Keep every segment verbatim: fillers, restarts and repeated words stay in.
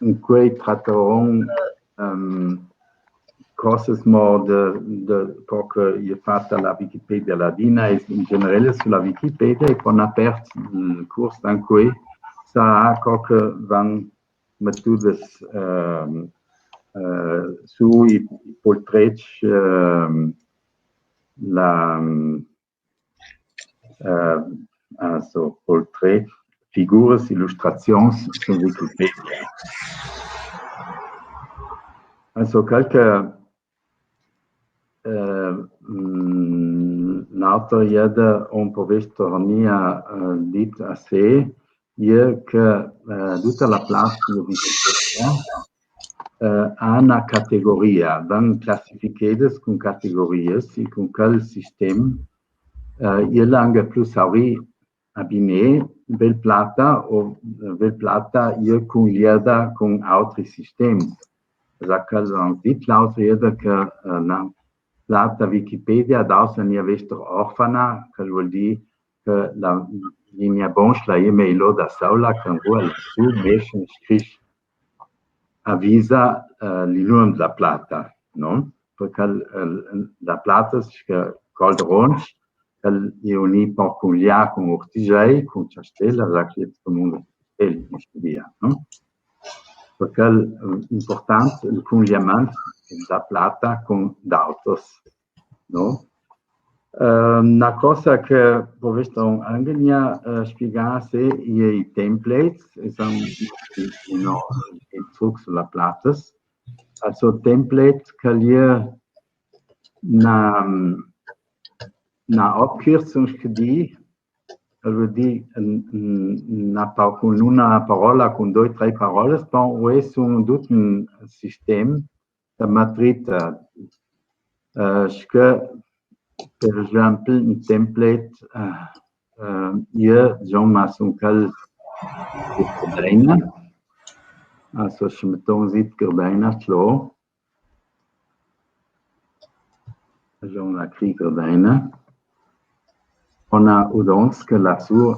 in cui trattaron, ehm, cosas mo de, de co che i è fata la Wikipedia ladina e in generale su la Wikipedia e po na pers, mm, curs in cui sarà co che van mettudas, ehm, eh, su i poltrets, ehm, la, mm, eh, also, poltrets, figuras, illustrazions su Wikipedia. Also, quel che, eh, mm, n'autra jeda un po vest tornà, eh, dit a se, e che, eh, tutta la plata di Wikipedia, eh, ha na categoria, van classificadas cun categorias e cun quel sistem, eh, e l'han plu saurì a bine, bel plata o, eh, bel plata, e cunliada cun autri sistems. Sa che l'han dit l'autra jeda che, eh, na plata Wikipedia, daus a nia vester orfana, che vuol dì che la linea bonsla e mei lo da saula, che vuol su, meschen, scrisch, avisa, eh, li nuom dla plata, no? Perché, eh, la plata, che col ronc, el e unì po cun Lia, cun Urtigei, cun Ciastella, sa che e comun Ciastella, in Stiria, no? Perché, eh, important, el cunliament dla plata cun d'autos, no? Eh, na cosa che po vest anche nia, eh, spiegà se e i templates, e son, no, i trucs su la platas. Also template, che l'è na, na Abkürzung che dì, che vuol dì, n-, n-, na pa-, cun una parola, cun doi, trei parolas, po e son dut un sistem da matrita, eh, che, per esempi, un template, eh, eh, e, disoma, son quel di Gardena, also, sche metton zi Gardena, tlo, disoma, la cri Gardena, on a udonts che la su,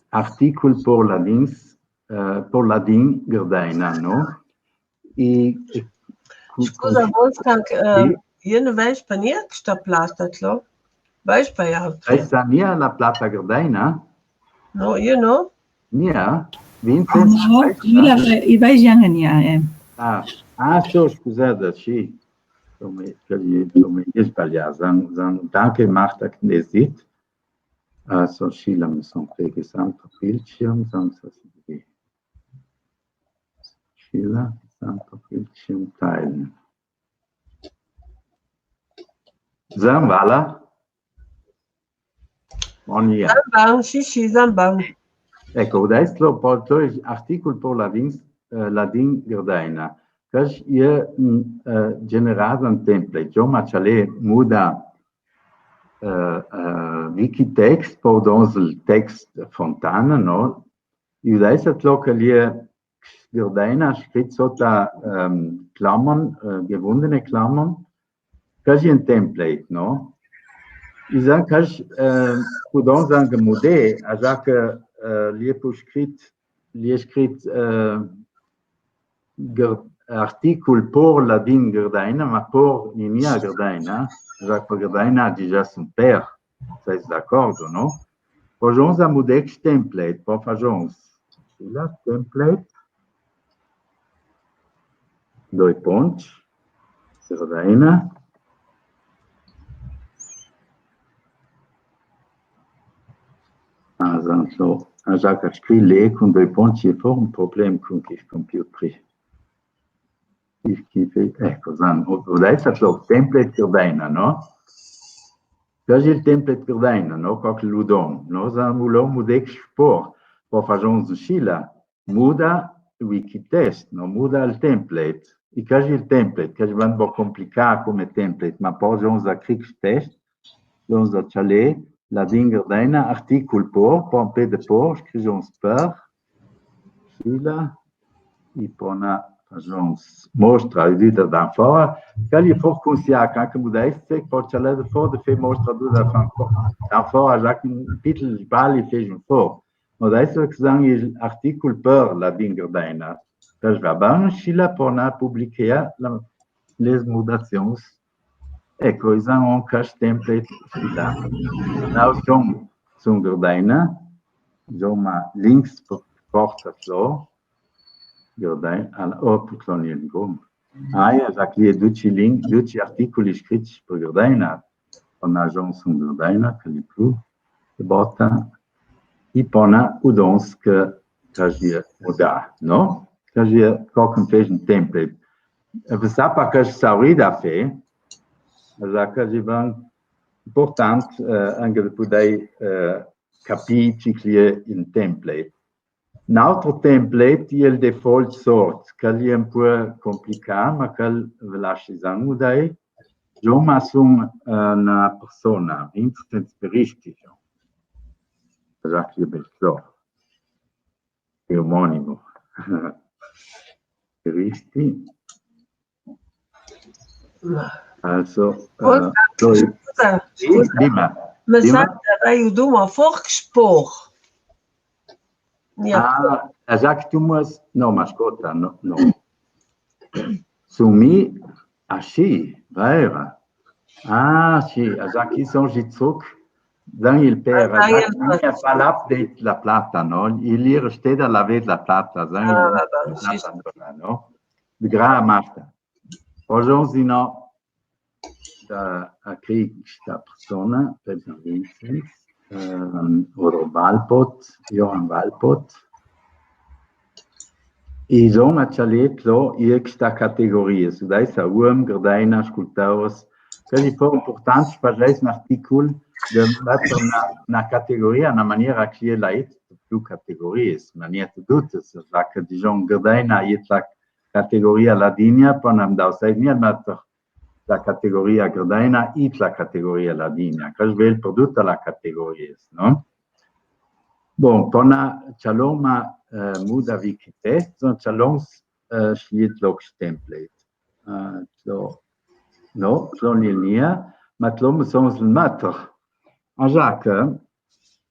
articul por ladins, eh, por ladin Gardena, no? E, e, scusa, Wolfgang, eh, sì? Jô no vèj pe nia sta plata, tlo? Vèj pe jô? Vèj pe nia la plata Gardena? No, jô no. Nia? Vincent? No, vèj, jô la ve-, jô vèj gnanca nia, eh. Ah, ah, so, scusada, sì. Come, come, come, e sbaglià, san, san, danke, Marta, che ne sit. Ah, so, sì, la me son che, che san, Bildschirm, san, sa, sì. Schiller, Santo Bildschirm teilen. San, voilà. Bon, ja. San bon, sì, sì, san bon. Eco, adès lo porto l'articul por ladin, eh, ladin Gardena. Che e, mm, eh, generà un template. Jò ma cialè muda, eh, eh, Wikitext, po donz el text Fontana, no? E adès lo che l'è Gardena scrit sota, ehm, Klammern, eh, gewundene Klammern, che e un template, no? E san che, eh, pudon anca mudè, a sa che, eh, l'è po scrit, l'è scrit, eh, Gar-, articul por ladin Gardena, ma por nia Gardena, a sa che Gardena digia son per. Sês d'acordo, no? Po fajons a mudè chest template, po fajons. Là, template. Doi ponts. Gardena. Ah, sa, so, a sa che scrîf cun doi ponts, e fò un problem cun chest computer. Chi, chi, eco, san, o, o dai sa lo template Gardena, no? Che e il template Gardena, no? Quel che l'udon, no? San, o l'udon mudè chest por, po fajons inscì là, muda Wikitext, no? Muda el template. E che e il template, che e van po complicà come template, ma po fajons a Wikitext, Donza cialè, ladin Gardena, articul por, po un pè de por, scrijons per, fila, e po na fajons mostra, e dita da fora, che l'è for cunsià, che anca mudèste, po cialè de for, de fè mostra, du da fora, da fora, za che un pitel sbali fè un for. Mudèste, che san l'articul per ladin Gardena. Ca va bè, sci là pò na publichea la, les mudazions. Eco, i zà on ca template sci là. Nao son, son Gardaina, insoma, links porta slo. Gardaina, al, oh, pò clonir il gom. Ah, i zà chì ducj i link, ducj i articoli scricj par Gardaina. Pò na jon son Gardaina, ca li plu, e bota, i pò na udons ca, ca ghjè mudà, no? Ca ghjè co ca fece un template. E pensà par ca saurì da fé, e zà ca ghjè ben important, eh, anca de pudè, eh, capì ce ch'el è un template. Un altro template, el default sort, chel è un pò complicà, ma chel ve lassi zà mudà. Insoma, son, eh, na persona, Vincent Peristi, no? Già che è bel, so. È omonimo. Peristi. Also, eh, scusa, scusa. Dima, me dima. Sa che l'hai doma forch spor. Ah, e zà che tu m'has, no, ma scolta, no, no. Su mi, ah, sci, vera. Ah, sci, e zà che son sgi zuc. Zà il per, ah, e zà che mi a fa l'update la plata, no? Il ir steda la ved la plata, zà il, ah, va bè, la plata, no? Gra Marta. Pò jon, sino, da, a crì sta persona, Peter Vincenz, ehm, Rodo Valpot, Johann Valpot. I zon a cialà tlo, i è sta categoria, su dai sa uom, Gardaina, scultors, ca i è po important, faceis un articul de metter na, na categoria, na maniera che i è là, plu categorias, ma gnente dutas, sa che dizon Gardaina, i è la categoria Ladinia, pò n'am dau sai gnente metter la categoria Gardaina, i la categoria Ladinia, ca i è bel par duta la categoria, no? Bon, pò na, cialon, ma, eh, muda Wikitext, zon cialon, eh, slit loks template. Eh, so, no, so nia, ma tlo me son smatter. A Jacques,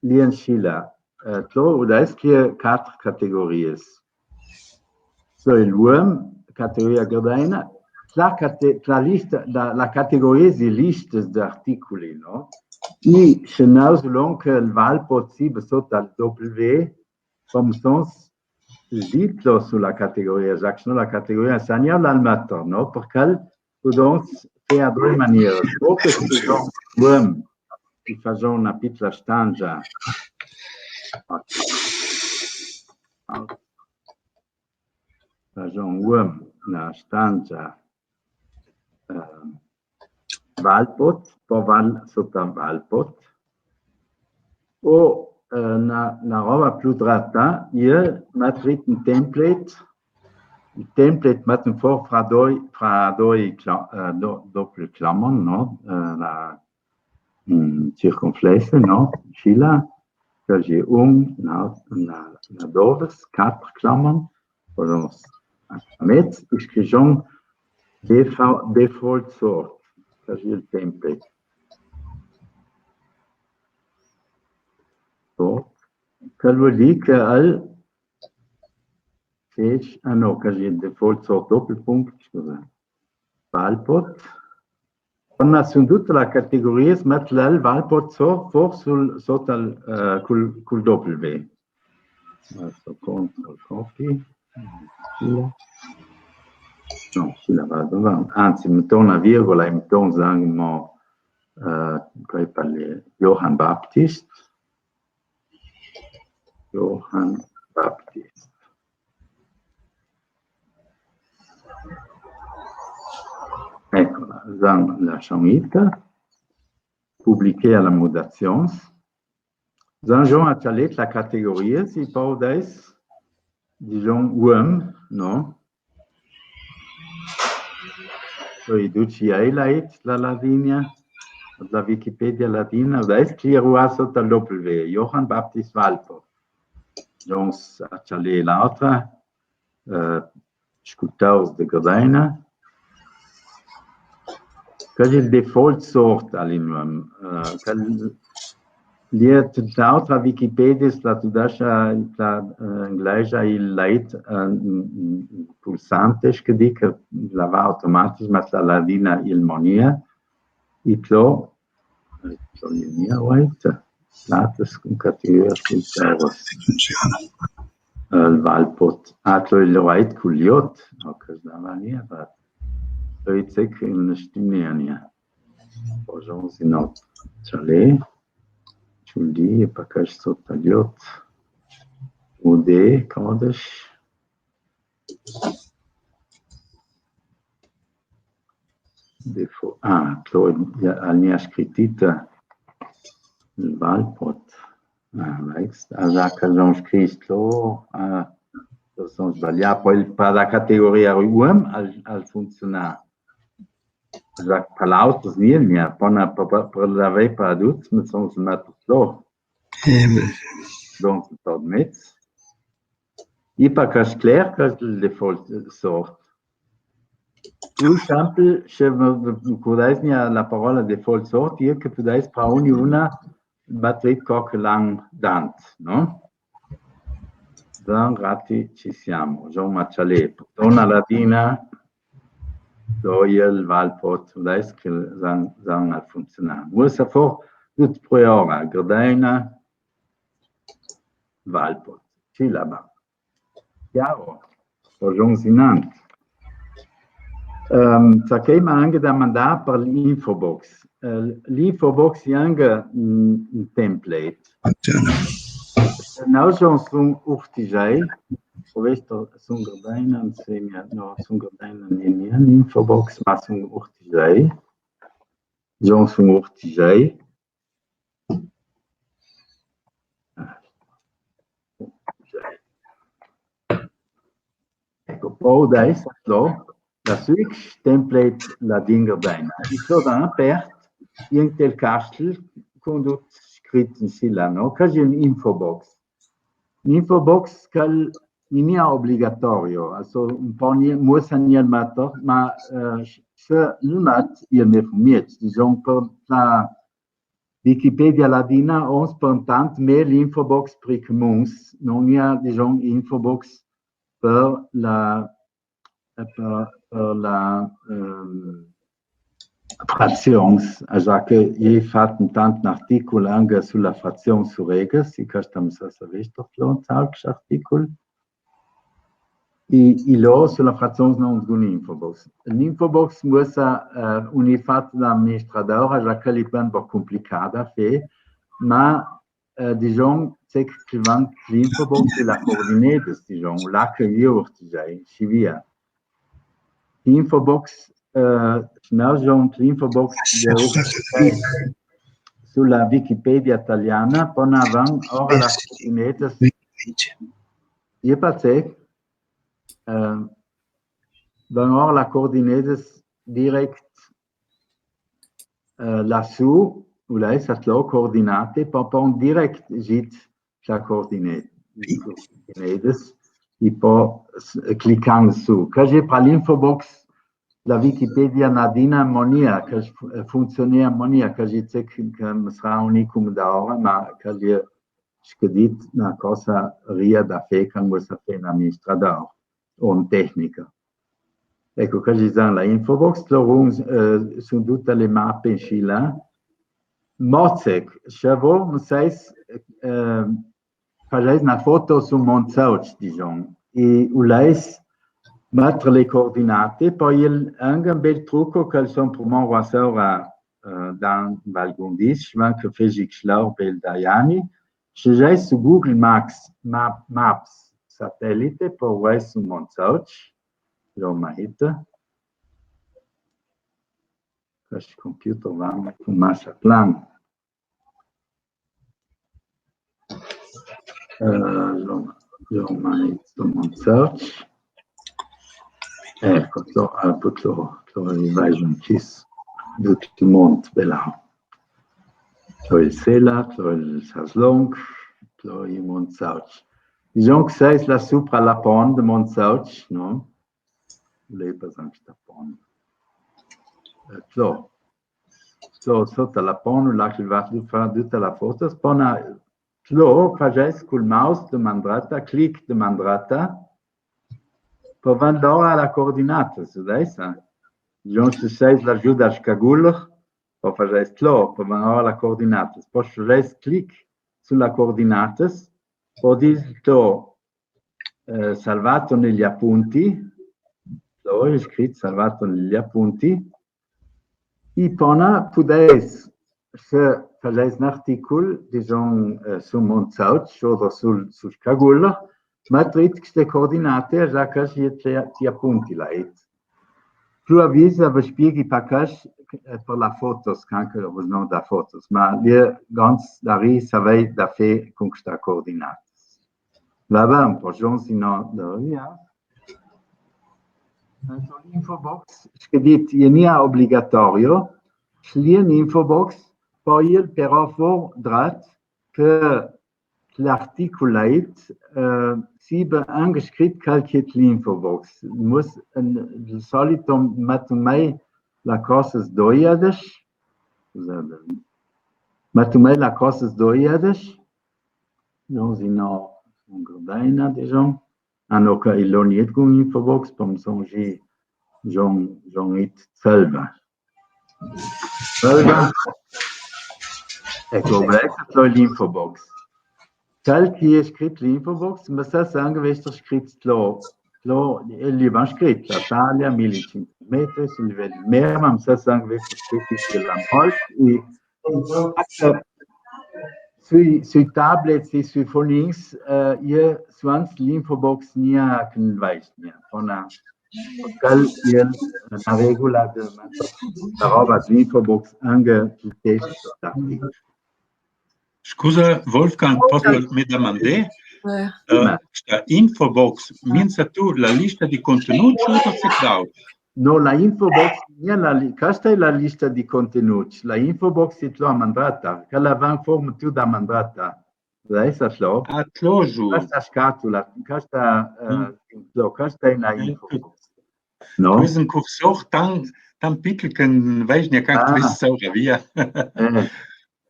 lien sci là, eh, tlo, u dais che quatter categorias. So, l'uom, categoria Gardaina, la cate-, la lista, la, la categoria di listas d'articoli, no? I, se no, so lon che il Valpot si, sot al W, come sons, ditlo su la categoria, Jacques, no, la categoria, sa gnente l'al metter, no? Perché Pudons fé a doi manieras. O che scrivon uom, i fason na pitla stangia. Fason uom na stangia, eh, Valpot, pò val sota Valpot. O, eh, na, na roba plu dreta, i met rit un template, un template met un for fra doi, fra doi cla-, eh, do-, doppelclamern, no? Eh, la, mm, circonflexe, no? Sci là, ca i è un, na, na, na doves, quatter clamern, Pudons, a mez, i scrijon defa-, default sort, ca i è il template. Sort. Ca völ dì ca al fec, ah no, ca i è il default sort doppelpunct, scusa. Valpot. Quando sun dute la categoria, i met là il Valpot so, for sul, sot al, eh, cul, cul W. Adesso control copy. No, sci là va, va. Anzi, i met na virgola, i met, disemo, eh, quai par Johann Baptist. Johann Baptist. Eco, zan la sciamita. Publichea la mudazions. Zan jon a cialet la categoria, si pò dais, dizon uom, no? Poi ducj i highlight la Ladinia, la Wikipedia ladina, da es clir ua sot al W, Johann Baptist Valpot. Dizon a cialet l'altra, eh, scultors de Gardaina. Quel è il default sort a l'inuom, eh, quel Lie, tut l'autra Wikipedia, la tudascia, la, eh, inglesa, i leit, eh, in, in, in pulsante, che dice, la va automatisch, ma la ladina i monia, i plo, eh, plo i mia, wait, latas cun categoria, eh, il Valpot, ah, plo il wait cul jot, no, che la va nia, va, plo i zec in stimnia nia. Bonjour, Zinot. Ciao, lei. Ciao, lei, e pa ca sot al jot. Ude, codesh. Defo, ah, to, ja, al mia scritita. Il Valpot. Ah, veistu, ah, za ca son scrit lo, ah, son sbaglià. Po il, pa la categoria uom al, al funziona. Za ca pa l'autras nie, nie, pona, pa, pa, pa l'avei pa ducj, ma son smat lo. Eh, beh. Donc, tot mez. I pa ca scler, ca il default sort. Pur simpel, se vo, vo, vo cudais nia la parola default sort, i che pudais pa ognuna bater co che l'han dant, no? Dan rati ci siamo, Jean Macialè, dona ladina, doiel, Valpot, dais che zan, zan al funziona. Muossa for, dut pre ora, Gardaina, Valpot, ci la va. Chiaro? Bonjour, Zinant. Ehm, sa che m'ha anche da mandar per l'infobox. Eh, l'infobox è anche un, un template. Nò, son, son urtigiei. Ho visto, son Gardaina, insegna, no, son Gardaina, nie, nie, l'infobox, ma son urtigiei. Son, son urtigiei. Eco, po dais, lo, la switch template ladin Gardaina. I so da apert, in tel castel, cun dut scrit in sila, no? Ca i è un infobox. L'infobox, ca non è obligatorio, also un po' nie, muossa nie al mato, ma, eh, se nulla, i è me fumiet, dison, per la Wikipedia ladina, ons per intant, ma l'infobox per i cumüns, non i è, dison, infobox per la, per, per la, ehm, frazions, also che i è fat intant un articul anche su la frazion su Regas, i ca sta messa a visto, Florence, alc articul. I, i lo su la frazion non gun infobox. L'infobox muossa, eh, un i è fat da amministrador, già che l'è un po' complicada, fe, ma, eh, dison, se che van l'infobox e la coordinetas, dison, là che i urtigiei, si via. L'infobox, eh, no, dison, l'infobox de, su la Wikipedia taliana, po na van ora la coordinetas. I è parcè, eh, van ora la coordinetas direct, eh, lassù, u lais, a tlo coordinate, po pon direct git la coordinate, coordinetas, i po s-, clicand su. Ca i è par l'infobox, la Wikipedia ladina monia, ca fu-, funziona monia, ca i zec che, che sarà un icum da ora, ma ca i è scudit na cosa ria da fe, ca muossa fe un amministrador o un tecnico. Eco, ca i zan la infobox, lor un, eh, sun dute le mape in sila. Mozec, se vo, seis, eh, faseis na foto su Montsauc, dison, e u lais metter le coordinate, po i è anche un bel truco ca son prumo ora, eh, da valgun dis, ma che fesi schlor bel dai ani, se seis su Google Maps, Map-, Maps, satellite, po veis su Montsauc, lo maite. Questo computer va un po' massa plan. Eh, lo, lo maite Montsauc. Eco, lo, ah, po lo, lo rivajon cis. Dut il mont, bela. Lo il Sela, lo il Saslong, lo il Montsauc. Dison che seis là supra la pont de Montsauc, no? Lei pa san sta pont. Eco. so, sota la ponula, che va fa duta la foto, pona tlo, fazeis cul mouse de mandrata, clic de mandrata, po vèn lora la coordinata, so deisa. Jon se seis la giuda scaguler, po fazeis tlo, po vèn lora la coordinata. Po fazeis clic su la coordinata, po dis tlo, eh, salvato negli appunti, so, e scrit salvato negli appunti, i pona pudeis, se fazeis un articul, dizon, eh, su Montsauts, oda sul, sul Cagul, ma trit cheste coordinate, za ca si ti, ti appunti la it. Plu avisa, ve spieghi pa ca, eh, par la fotos, ca anca vos no da fotos, ma li gans da ri savei da fe cun chesta coordinata. Va ben, po jon si no, no, ja. L'infobox, che dit, e nia obligatorio, sclien infobox, po el però for drat, che l'articul leit, eh, si be angescrit calche l'infobox. Mus, en, di solito metto mai la cosa sdoiades, scusate, metto mai la cosa sdoiades, no, si no, son gordina, dizon. Ah, no, ca il lo niet cun infobox, pom son gi, jon, jon it selva. Selva. Eco, ve, eco l'infobox. Tal che e scrit l'infobox, ma sa sa anche vester scrit tlo, tlo, e li van scrit, la taglia, mille e cinquecento metri, sul livello di mare, ma sa sa anche vester scrit che la molti, e sui, sui tablets e sui fonins, eh, e suans l'infobox nia che non vais nia. Ona, quel e la regula de la roba l'infobox anche il testo. Scusa, Wolfgang, posso mi domandare? Eh. Eh, sta infobox, minsa tu la lista di contenuti o si dau? No, la infobox, mia la li-, questa è la lista di contenuti. La infobox è la mandata, che la van forma tu da mandata. Lei sa lo? A tlo giu. Questa scatola, questa, eh, lo, questa è la infobox. No? Questo cursor tan, tan piccolo che non vedo neanche che questo sta via. Eh.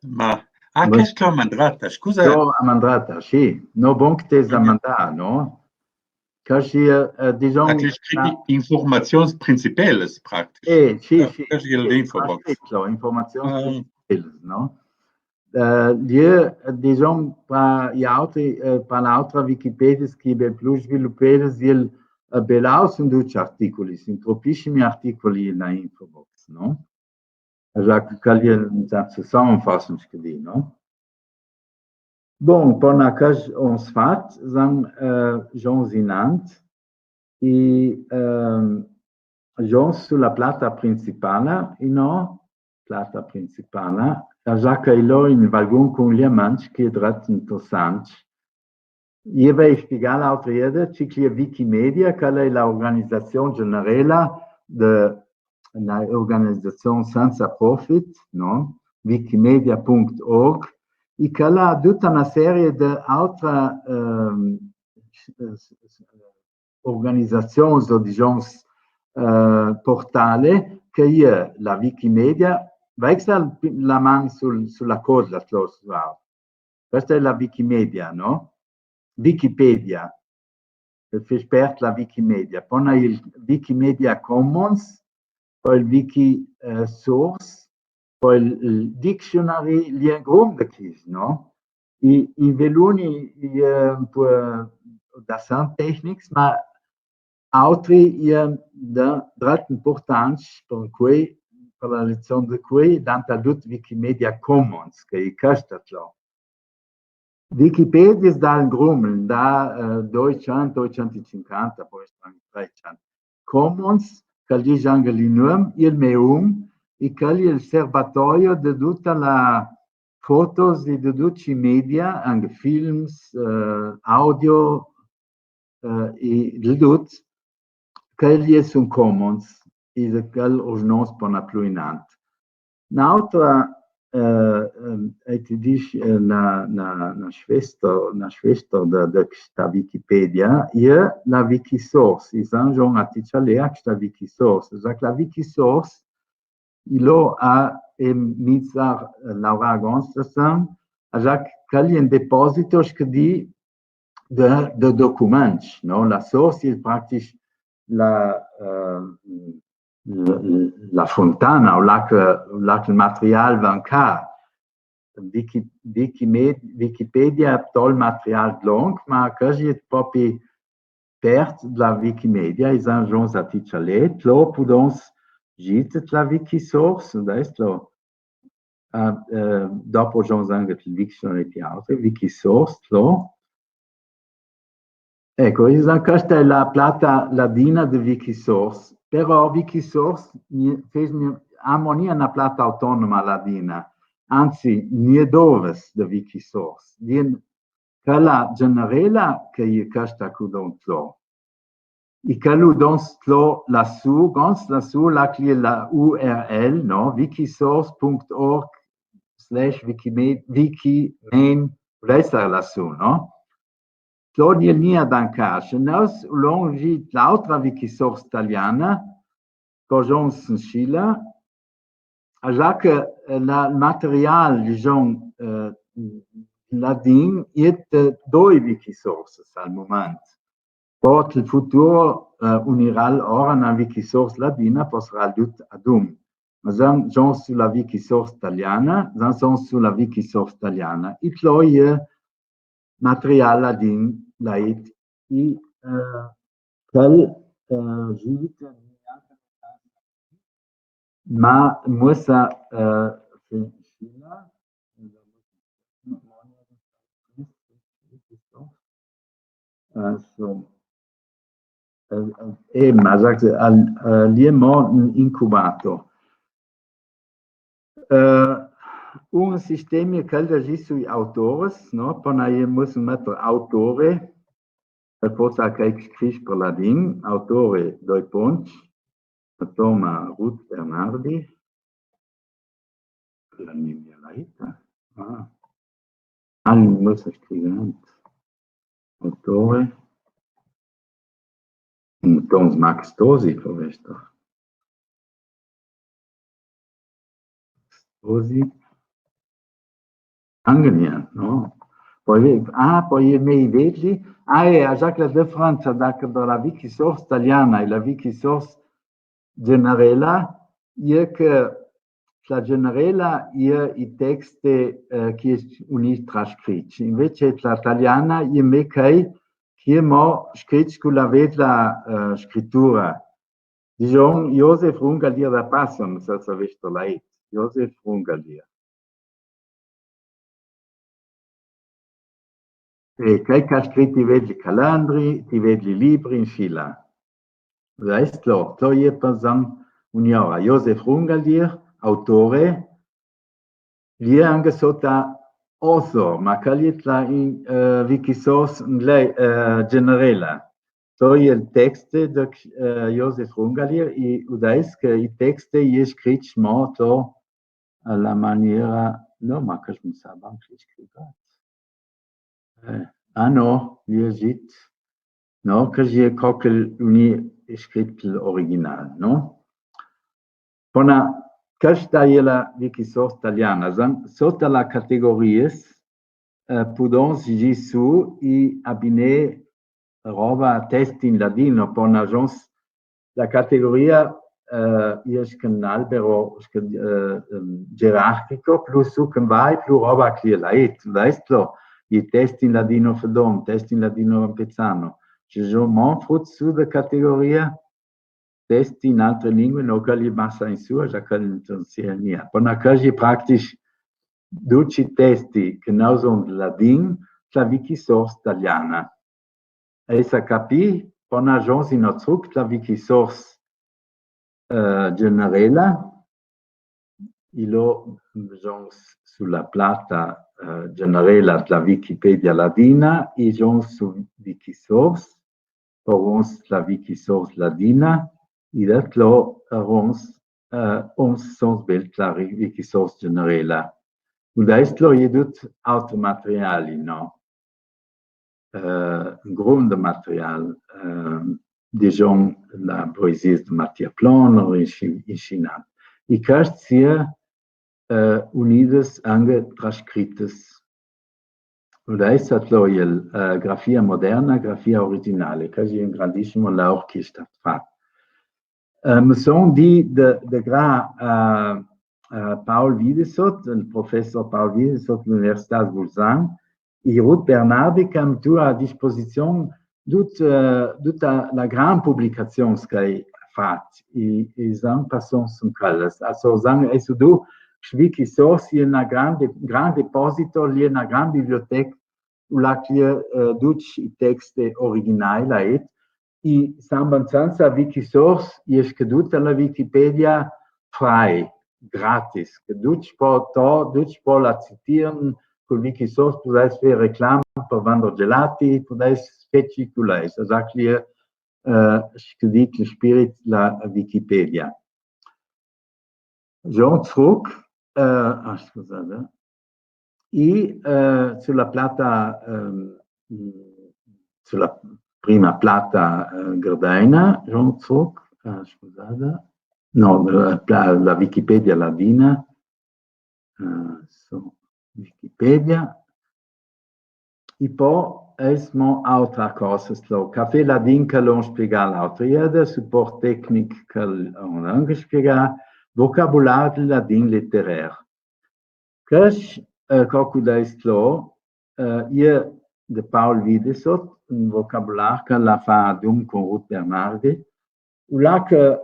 Ma, ah, questa è la mandata, scusa. No, la mandata, sì. No, bon che te la mandata, no? Ca si, eh, eh, dizon, informazions principales, practic. Eh, sì, sì. Ca si l'infobox. Informazions principales, no? Eh, e, dizon, pa i altri, eh, pa l'altra Wikipedia che e be plu svilupedes, el, eh, belau son ducj articoli, son tropisimi articoli na infobox, no? Za che quel e un tanto son fason che di, no? Bon, po na ca jon sfat, zan, eh, jon zinant, e, ehm, jon su la plata principala, e no, plata principala, za ca i lo in valgun cun liamanci che e drat interessanti, I vei spiegà l'altra ieda, ce che e je Wikimedia, che l'è l'organizazion generela de, na organizazion senza profit, no? Wikimedia punto org, e che l'ha duta na serie de altra, ehm, s-, s-, s-, organizazions, o dizons, eh, portale, che e je la Wikimedia, vei che la man sul, sulla coda, tlo, Questa è la Wikimedia, no? Wikipedia. E fece parte la Wikimedia. Po n'ha il Wikimedia Commons, po il Wiki, eh, Source, po il, il Dictionary, i è grum de chis, no? I, i veluni, i, eh, un po', eh, da san tecnics, ma Autri, eh, da, drat importants par quei, par la lezion de quei, dant a dut Wikimedia Commons, che e costa tro. Wikipedia dal Grummel, da, eh, doicent, doicent e cinquanta, po sta anca treicent. Commons, che al dice anca il nuom, il me um, e che è il serbatoio de duta la fotos e de ducj i media, anca films, eh, audio, eh, e de dut, che e je sun commons, e de chel ur no s' pò na plui inant. N'autra, eh, ehm, e ti dice, eh, na, na, na svesta, na svesta de, de sta Wikipedia, e je la Wikisource, e san Jon a ti ce l'è sta Wikisource, sa che la Wikisource, i lo ha e mizar, eh, laorar gonz da san, a za che quel è un deposito, sche di, de, de documents, no? La source è praktisch la, eh, la, la fontana, o là che, là che il material va in ca. Wiki-, Wikime-, Wikipedia tol material dlonc, ma quasi è propi pert dla Wikimedia, i san zons a ticcialet, tlo pudons gite tla Wikisource, da est tlo. Ah, eh, dopo zons anche il dictionary di altre, Wikisource, tlo. Eco, i san, questa è la plata ladina de Wikisource, però Wikisource, ni-, fes ni-, amo nia na plata autonoma ladina, anzi, nie doves de Wikisource, dien quela generela che i questa cu don tlo. I che lu dons tlo lassù, gonz lassù, là che è la U R L, no? Wikisource punto org slash wikime-, wikimain, vesa lassù, no? Tlo nie nia dan cash. Nos lon gi l'autra Wikisource taliana, co zons in scila, a za che, eh, la, il material, dizon, eh, ladin, i è, eh, doi Wikisources al moment. Po il futuro, eh, uniral ora na Wikisource ladina, po sarà dut ad un. Ma zan, zan su la Wikisource taliana, zan, zan su la Wikisource taliana. I tlo i material ladin, lait, i, eh, quel, eh, giudica ma muossa, eh, se, se la, eh, so, eh, eh, ma, sagt, al, eh, li è mo incubato. Eh, un sistema che al agisce sui autores, no? Poi noi possiamo mettere autore, per forza che scrive per ladin, autore, doi punti, Toma Ruth Bernardi, la mia vita. Ah. Al muossa scrivente. Autore. Un tons Max Tosi, foresta. Tosi. Anche niente, no? Poi, ah, poi i me vedli. Ah, eh, a Jacques la differenza da, da la Wikisource taliana e la Wikisource generela, i è che la generela i è i texti, eh, che i è unì trascricc. Invece la taliana i è me chei che i è mo scricc cu la vedla, eh, scritura. Dizon, Josef Rungalir da Passam, se saveste lait. Josef Rungalir. E chei che ha scrit i vedli calandri, i vedli libri, inscila. Vestlo, to i è per zan uniora. Josef Rungalir, autore, li è anche sota author, ma che li è la in, eh, Wikisource inglese, eh, generela. To i è il texte de, eh, Josef Rungalir, i udais che i texte i è scricc mo to a la maniera, no, ma che mi sa anche scrivât. Eh, ah no, i è zit. No, che i è co che l'uni scrit l'original, no? Bona, questa i è la Wikisource taliana. Zan, sota la categorias, eh, pudons gi su i abinè roba testi in ladino, pona zons la categoria, eh, i è sche un albero, sche, eh, ehm, gerarchico, plu su che vai, plu roba che i è lait, vestlo, i testi in ladino fedon, testi in ladino campesano. Ci son mo frut su de categoria, testi in altre lingue, no, che li massa in su, za che li intensienia. Pona che i è praktisch duci testi che no son ladin, la Wikisource taliana. E sa capì, pona zons i no truc, la Wikisource, eh, generela, i lo zons su la plata, eh, generela dla Wikipedia ladina, i zons su Wikisource, po zons la Wikisource ladina, i dat lo, eh, zons, eh, zons bel dla Wikisource generela. Udais lo i è dut altri materiali, no? Eh, un grum de material, eh, dizon la poesia de Mattia Ploner, insci-, inscinà. I quest si è eh, unidas anca trascritas. Adès atlo iel, eh, grafia moderna, grafia originale, che xe un grandissimo laor che xe stat fat. Eh, me son di de, de gra, eh, eh, Paul Wiedesot, el professor Paul Wiedesot de l'Università de Bolzan, e Ruth Bernardi, che a metuo a disposizion dut, eh, duta la gran publicazion che a fat, e, e zan pa son sun quellas. Aso zan, e su du, svi chi so, si na grande, gran deposito, li na gran biblioteca, u la clie, eh, ducj i texti originai la et, e san banzanza Wikisource, e sche duta la Wikipedia frei, gratis, che ducj po to, ducj po la citiern, cul Wikisource pudais fer reclam per vander gelati, pudais fer ce che vulais, a sa clie, eh, sche dit, spirit la Wikipedia. Jon Zruc, eh, ah, scusate. E, eh, su la plata, ehm, su la prima plata, eh, gardena, Jon Zruc, eh, scusate. No, la pla-, la Wikipedia ladina. Eh, su Wikipedia. E po eis mo autra cosa, sto cafè ladin che l'on spiegà l'autra ieda, suport tecnic che l'on anca spiegà, vocabular ladin letterer. Cresce, eh, co cudei sto, eh, ie de Paul Wiedesot, un vocabular che l'ha fà adun cun Ruth Bernardi, u là che,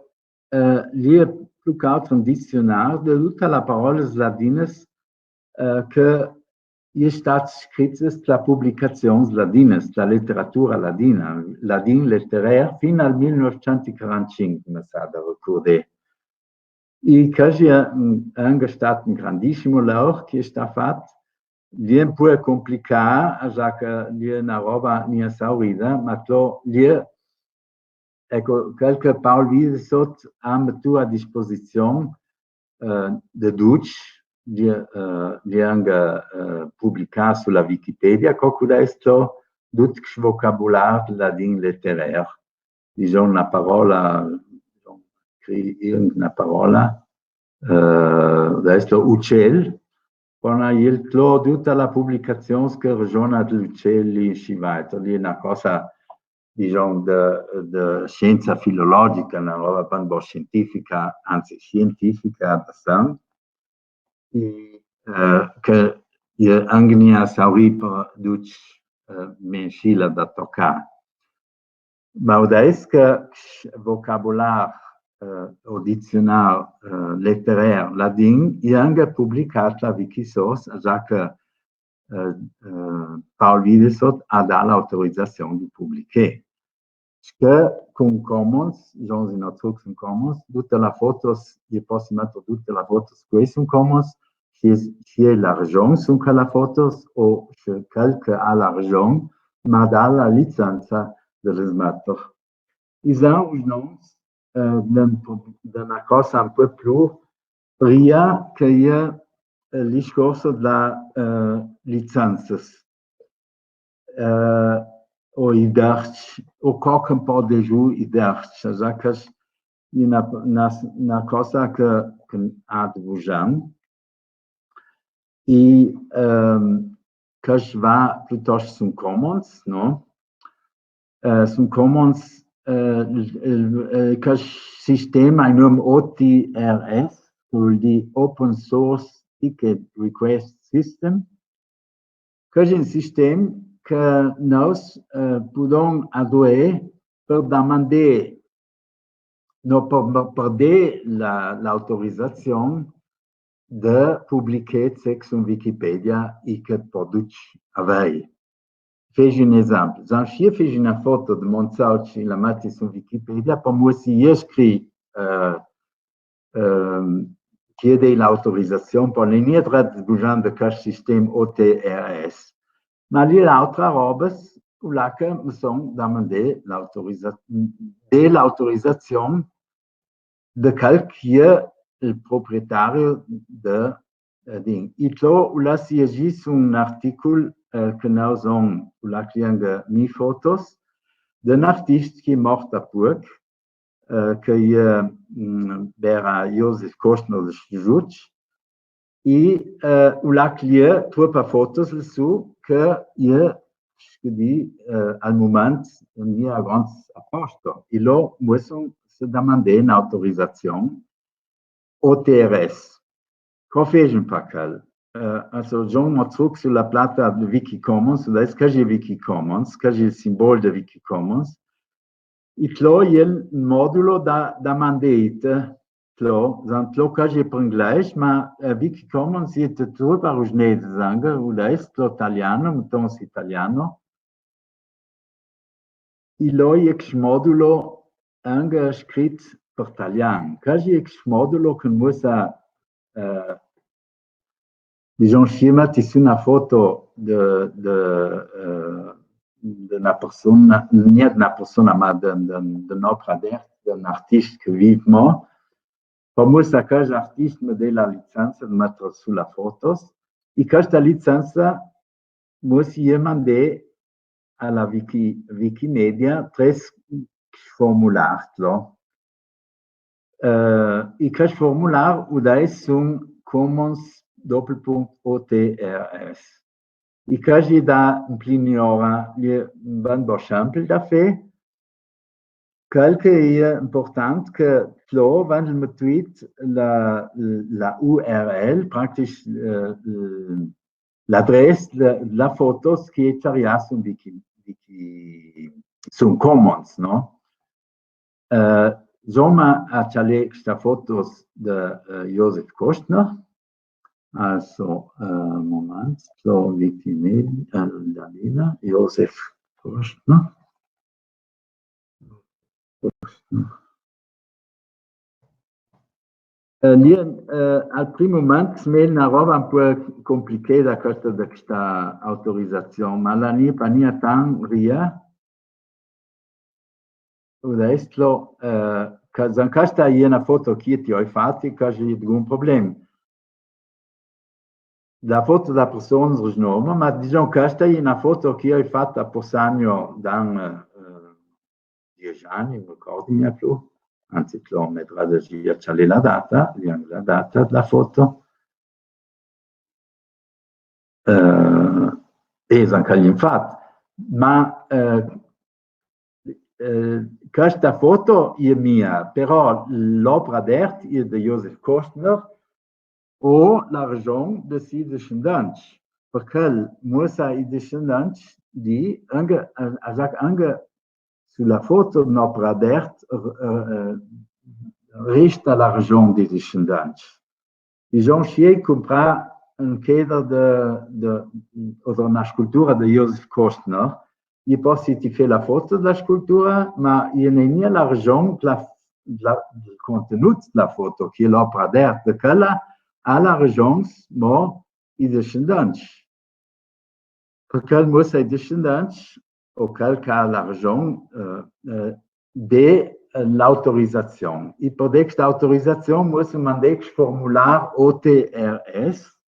eh, l'ie plui che auter un dizionar de duta la parolas ladinas, eh, che ie stat scritas la publicazions ladinas, la letteratura ladina, ladin letterer, fin al mil nûfcent e quarantacinc, me sa de recurdar. E che xe, mm, anca stat un grandissimo laor che l'è stat fat, l'ie un pò complicà, a sa che l'ie na roba mia saurida, ma tro l'ie, eco, quel che Paul Wiedesot ha metuo a disposizion, eh, de ducj, l'ie, eh, l'ie anca, eh, publicà su la Wikipedia, co cudei sto dut vocabular ladin letterer. Dizon na parola, dizon, scri-, irgendna parola, eh, da esto ucel, po na iel tro duta la publicazions che ragiona d'uceli e sci vaiter, l'ie na cosa, dizon, de, de scienza filologica, na roba po un pò scientifica, anzi scientifica, da san. E, eh, che ie anca mia saurì per ducj, eh, mensila da tocà. Ma adès che vocabular, eh, o dizionar, eh, letterer ladin, l'ie anca publicà la Wikisource, a sa che, eh, eh, Paul Wiedesot ha dà l'autorizazion de publicar. Sche cun Commons, Jon Zruc, cun Commons, dute la fotos, i possi metter dute la fotos che sun Commons, sche, sche la ragion sun che la fotos, o sche quel che ha la ragion m'ha dà la licenza de las metter. I sa, uschnons, eh, d'ün po-, d'üna cosa un pò plü ria che ie, eh, il discors de la, eh, licenzas. Eh, o i dercc, o co ch'ün pò degiù i dercc, a sa che l'è üna, üna, üna cosa che, che ha de bugià. E, ehm, che va plütost sun Commons, no? Eh, sun Commons, eh, il, il, eh, che sistema, i num O T R S, che völ dì Open Source Ticket Request System, che l'è un sistem che nus, eh, pudon aduer per damandar, no, per, per, per dà la, l'autorizazion de publicar ce che sun Wikipedia e che pò ducj avei. Feci un esempio. Za, sche i fessi üna foto de Montsauch e la metti sun Wikipedia, po muossi i scri, eh, ehm, chiedi l'autorizazion, po n'è gnente dret bugià de chest sistem O T R S. Ma l'è l'autra roba, là che me son damandà l'autoriza-, dà l'autorizazion de quel che l'è il proprietari de, eh, din. E tro, là si agissi un articul, eh, che nus on, là che l'è anca mi fotos, d'un artist che l'è mort da puoc, eh, che l'è, mm, l'era Josef Kostner de Sjutsch, I, eh, u laclieu, tropa fotos, su, che i, che di, eh, al mument, n'è a grands apposto. I lo muossum se damandè un'autorizazion O T R S. Co fesin par chel? Eh, also, Jean Mazruc su la plata de Wikicommons, da es quasi Wikicommons, quasi il simbol de Wikicommons. I tlo i el modulo da, da mandeit, tlo, zan tlo quasi per inglés, ma, eh, Wikicommons i è tut par usnez, zan, u da es tlo taliano, metons italiano. I lo i è chest modulo anca scrit per talian. Quasi è chest modulo che muossa, eh, dizon, schimati su una foto de, de, eh, de una persona, gnà de una persona, ma de, de, de un'opra d'art, de un artist che viv mo. Par muossà che l'artist me dà la licenza de metter su la fotos. I questa licenza muossi i mandè a la Wiki-, Wikimedia tres formulars, tlo. Eh, i quest formular u da es su Commons doppelpunkt O T R S. I quasi da implini ora, i è un bon sempel da fé. Quel che è important che tlo, quando el me tweet la, la U R L, praktisch, eh, l'adress, la, la fotos che i è tarià su Wiki, Wiki, su Commons, no? Eh, insomma, a cjalè sta fotos de, eh, Josef Kostner. Also, eh, Moment, so, Wikimedia, eh, Dalina, Josef Kostner. Eh, lì, eh, al prim mument, smel una roba un po' complicada questa de sta autorizazion, ma la n'è pa gnà tant ria. Vedèstu, eh, ca-, zan questa è una foto che ti ho fatta, quasi gnun problem. La foto da persona, no, ma dizon, questa è una foto che io ho fatta per Sogno da, eh, dieci anni, non ricordo più, anzi, chilometri, adesso io c'ho la data, la data della foto. Eh, e zan quel infat. Ma, eh, eh, questa foto è mia, però l'opra d'art è de Josef Kostner, o la ragion de si discendants, perché muossa i discendants di, anca, a, a, anca su la foto d'un'opra d'art, eh, eh, resta la ragion di discendants. Dizon, se i compra un chedro de, de, o una scultura de Josef Kostner, i possi ti fé la foto de la scultura, ma i n'è gnà la ragion, la, la, il contenut de la foto, che è l'opra d'art de quella, a la ragion, mo, i discendants. Perché muossa i discendants, o quel che à la ragion, eh, eh, de, eh, l'autorizazion. I per dà questa autorizazion muossa mandà chest formular O T R S,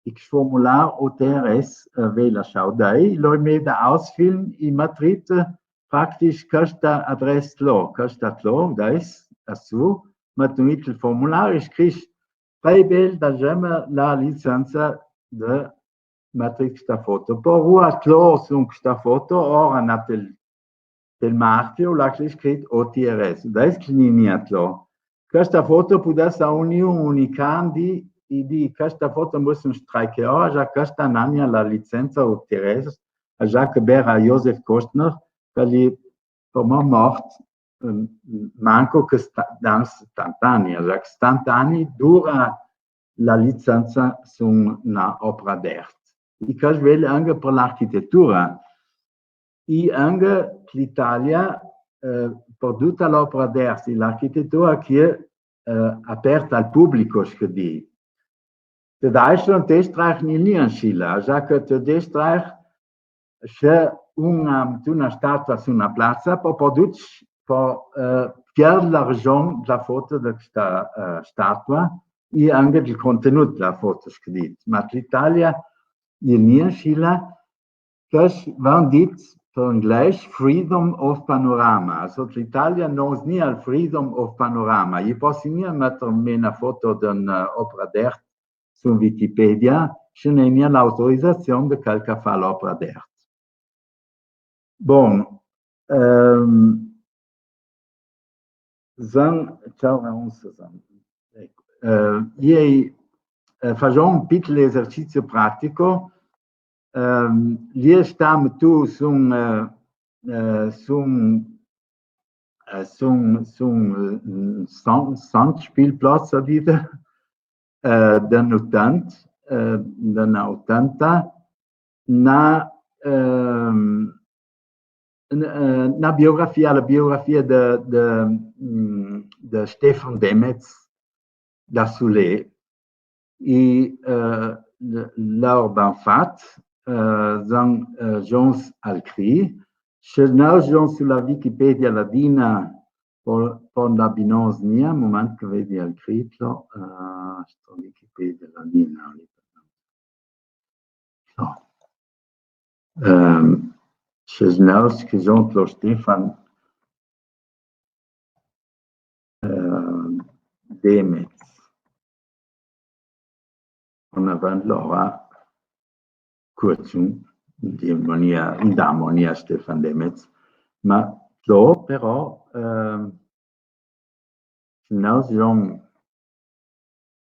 e chest formular O T R S, eh, ve lasciau dai, lo i me da ausfillen, i me tret, eh, praktisch questa adress tlo, questa tlo, dais, a su, me tret il formular, i scris, Poi bel, dagema la licenza de metter questa foto. Però tlo su questa foto, ora na tel, tel marchio, là che è scrit O T R S. Da es che ni, ni tlo. Questa foto pudesse unì un unicandi, i di questa foto muossa un strike, ora già questa n'à gnà la licenza O T R S, già che bera Josef Kostner, che lì per mo mort, ehm, manco che sta-, dan settanta anni, cioè che settanta anni dura la licenza su una opra d'art. I quel val anca per l'architettura. I anca l'Italia, eh, per tutta l'opra d'art, l'architettura che è, eh, aperta al publico, che di. Te Deischland, Österreich, ni, ni in Schila, già che te Österreich, se un, ehm, tu una statua su una plaza, po, po duc, po, eh, pierd la ragion de la foto de questa, eh, statua, e anca del contenut de la foto, che di. Ma l'Italia, i è ni in Schila, Quest van dit per inglés Freedom of Panorama. Also l'Italia no es ni al Freedom of Panorama. I possi ni metter me una foto d'una, eh, opra d'art su Wikipedia, sche n'è gnà l'autorizazion de chel che fa l'opra d'art. Bon, ehm, Zan, ciao, Raons, zan. Eco, eh, ieri, eh, fasion un piccul esercizio pratico. Ehm, ieri stavimo tu su un, eh, eh, su un, eh, su un, su un, eh, sound, soundspielplatz, a dita, eh, de na otanta, eh, de na otanta, na, ehm, n-, eh, na biografia, la biografia de, de, mm, de Stefan Demez, da Soler. I, eh, l-, lor ban fat, eh, zan, eh, Jons al cri, sche no Jons su la Wikipedia ladina, po, po na binons nia, moment che vedi al cri, tlo, eh, sto Wikipedia ladina, No. Ehm, sche no scrivons tlo Stefan, ehm, Demez. Una banda lora, Kurzum, in Germania, in Germania Stefan Demez. Ma tlo, però, ehm, Sche no jon,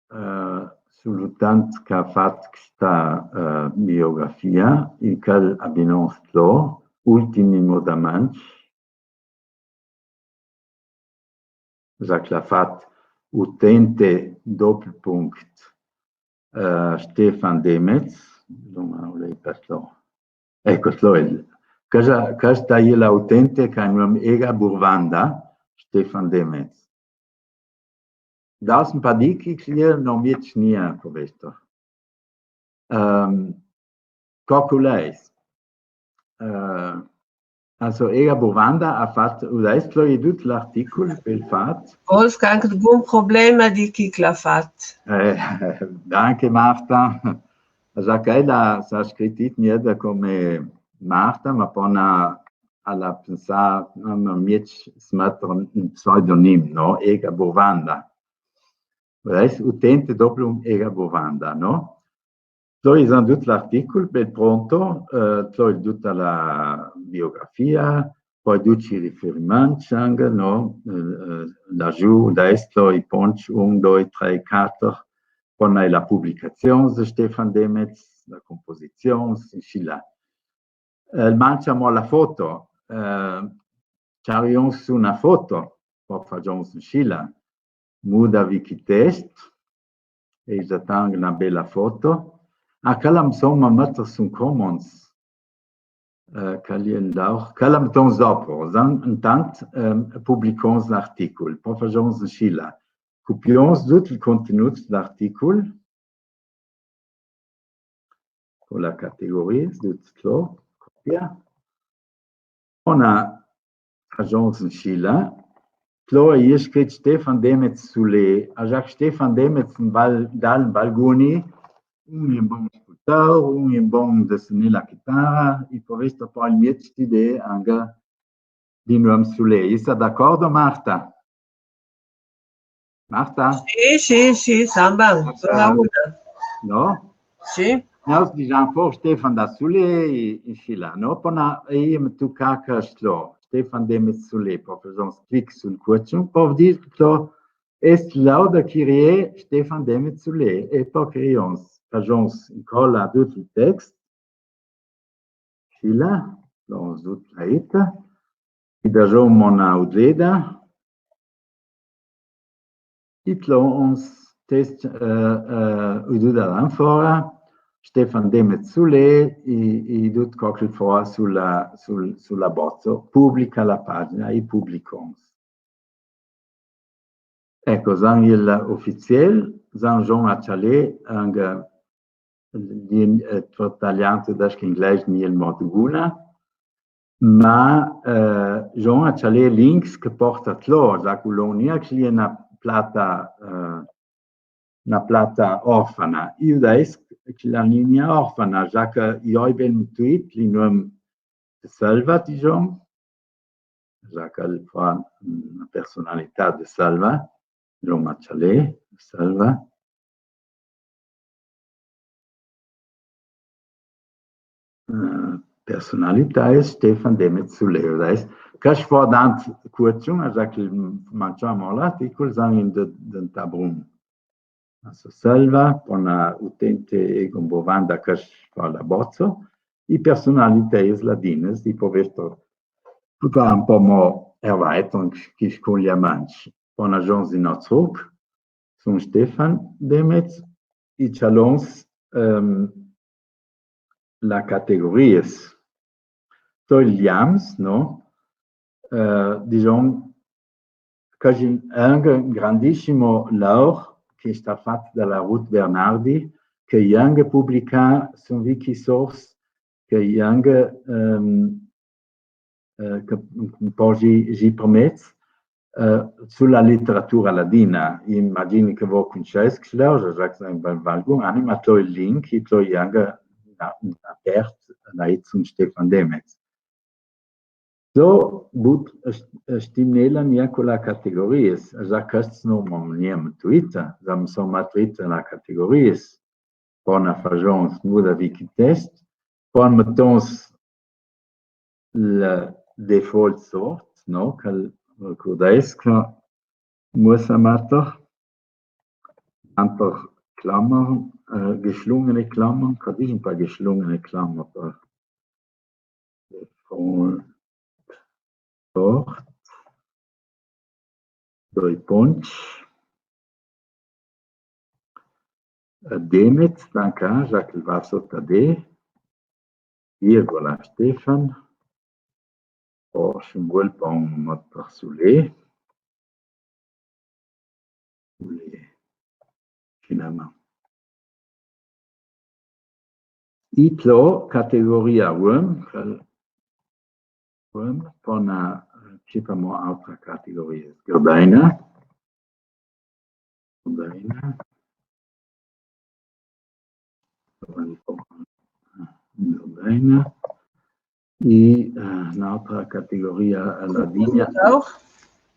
eh, su l'utent che à fat chesta, eh, biografia, i chel a binons tlo, Ultimi modaments, za chel à fat utente doppelpunkt, eh, Stefan Demez, doma o lei per tlo. Eco, tlo el. Chesta, chesta e l'autente che a nuom Ega Burvanda, Stefan Demez. Daus un pa di che clir no mi cnia co vesto. Ehm, co culeis. Eh, also, Ega Burvanda à fat, u leis tlo i dut l'articul, pel fat. Wolfgang, gun problema di chi l'à fat. Eh, danke, Marta. Za chel s'à scrit nieda come Marta, ma po na, a l'à pensà, no, no, mi smett un pseudonim, no? Ega Burvanda. Vess, utente dopo un Ega Burvanda, no? Tlo i zan dut l'articul, bel pronto, eh, tlo i duta la biografia, po ducj i riferiments anca, no? Eh, eh, lagiù, da est tlo i ponts, un, doi, trei, quater, po n'à la publicazion de Stefan Demez, la composizion, inscì là. Eh, manca mo la foto, eh, ciarions su na foto, po fagions inscì là. Muda Wikitest, e i za tang na bela foto. Ah, chela insoma metter sun Commons. Eh, chel è in d'or. Chela mettons dopo, zan, intant, ehm, publicons l'articul, po fagions inscì là. Cupions dut il contenut d'l'articul. Con la categoria, dut tlo, copia. Ona fagions inscì là. Tlo i è scrit Stefan Demez Soler, a za Stefan Demez in Val, dal Valguni, un è bon scultor, un è bon de sunar la chitara, i po vesta po al miez idee anca di nuom Soler. I sta d'acordo, Marta? Marta? Sì, sì, sì, samba, Marta, samba una. No? Sì. Nos dizan po Stefan da Soler, inscì là, no? Po na, e i mi tuca ca tlo, Stefan Demez Soler, po fagions clic sul cucium, po dir tlo, est là da Kyrie Stefan Demez Soler, e po crions, fagions incola dut il text, Inscì là, tlo ons dut la ita. I dajom ona udleda. I tlo ons test, eh, eh, ududa l'an fora, Stefan Demez Soler, i, i dut co che l'è fora su la, sul, su la bozzo, publica la pagina, i publicons. Eco, zan il ufiziel, zan Jon Atchalé, anca, eh, di, eh, talian, tedesc, inglés, niel mod guna, ma, eh, Jon Atchalé links che porta tlo, za colonia, che l'è na plata, eh, na plata orfana. I udais che l'è na linea orfana, za che i oi ben tuit, li nuom de Selva, dizom, za che l'è na personalità de Selva, Jon Atchalé, Selva. eh, personalità, Stefan Demez Suleu, dais. Ca sfo dant cuciun, a già che mangiamo l'articul, zan in de, de tabrum. A so selva, pona utente e gombovanda ca sfo la bozzo, i personalità es ladinas, di povesto, puta un po' mo ervaiton, chi scun gli amanci. Pona Jonzi Nozrup, Sun Stefan Demez, i cialons, ehm, la categorias. Toi liams, no? Eh, diciamo, che è un grandissimo lavoro che è stato fatto dalla Ruth Bernardi, che è anche pubblicato su Wikisource, che è anche, ehm, eh, che un po' si, si permette, eh, sulla letteratura ladina. Imagini che vo cunceis, che leu, già che va, va alcun anima, toi link, toi anche apert, la Sun Stefan Demez. So, but, eh, stimnela nia cu la categorias, già che sto no mo nia Twitter, già mi so ma Twitter la categorias, pona fajons muda wikitest, pon metons la default sort, no? Che al, eh, curdesca, musa mater, anter Klammer, eh, geschlungene Klammer, ca disin pa geschlungene Klammer, pa default sort. Doi ponts. Demez, tanca, già che va sota de, virgola, Stefan, o simbol pa un motor su le, su le, finalment. I tlo categoria uom, uom, pona, eh, citamo altra categoria. Sgardaina. Sgardaina. Sgardaina. I, eh, n'altra categoria, eh, ladina. Cumpositaur.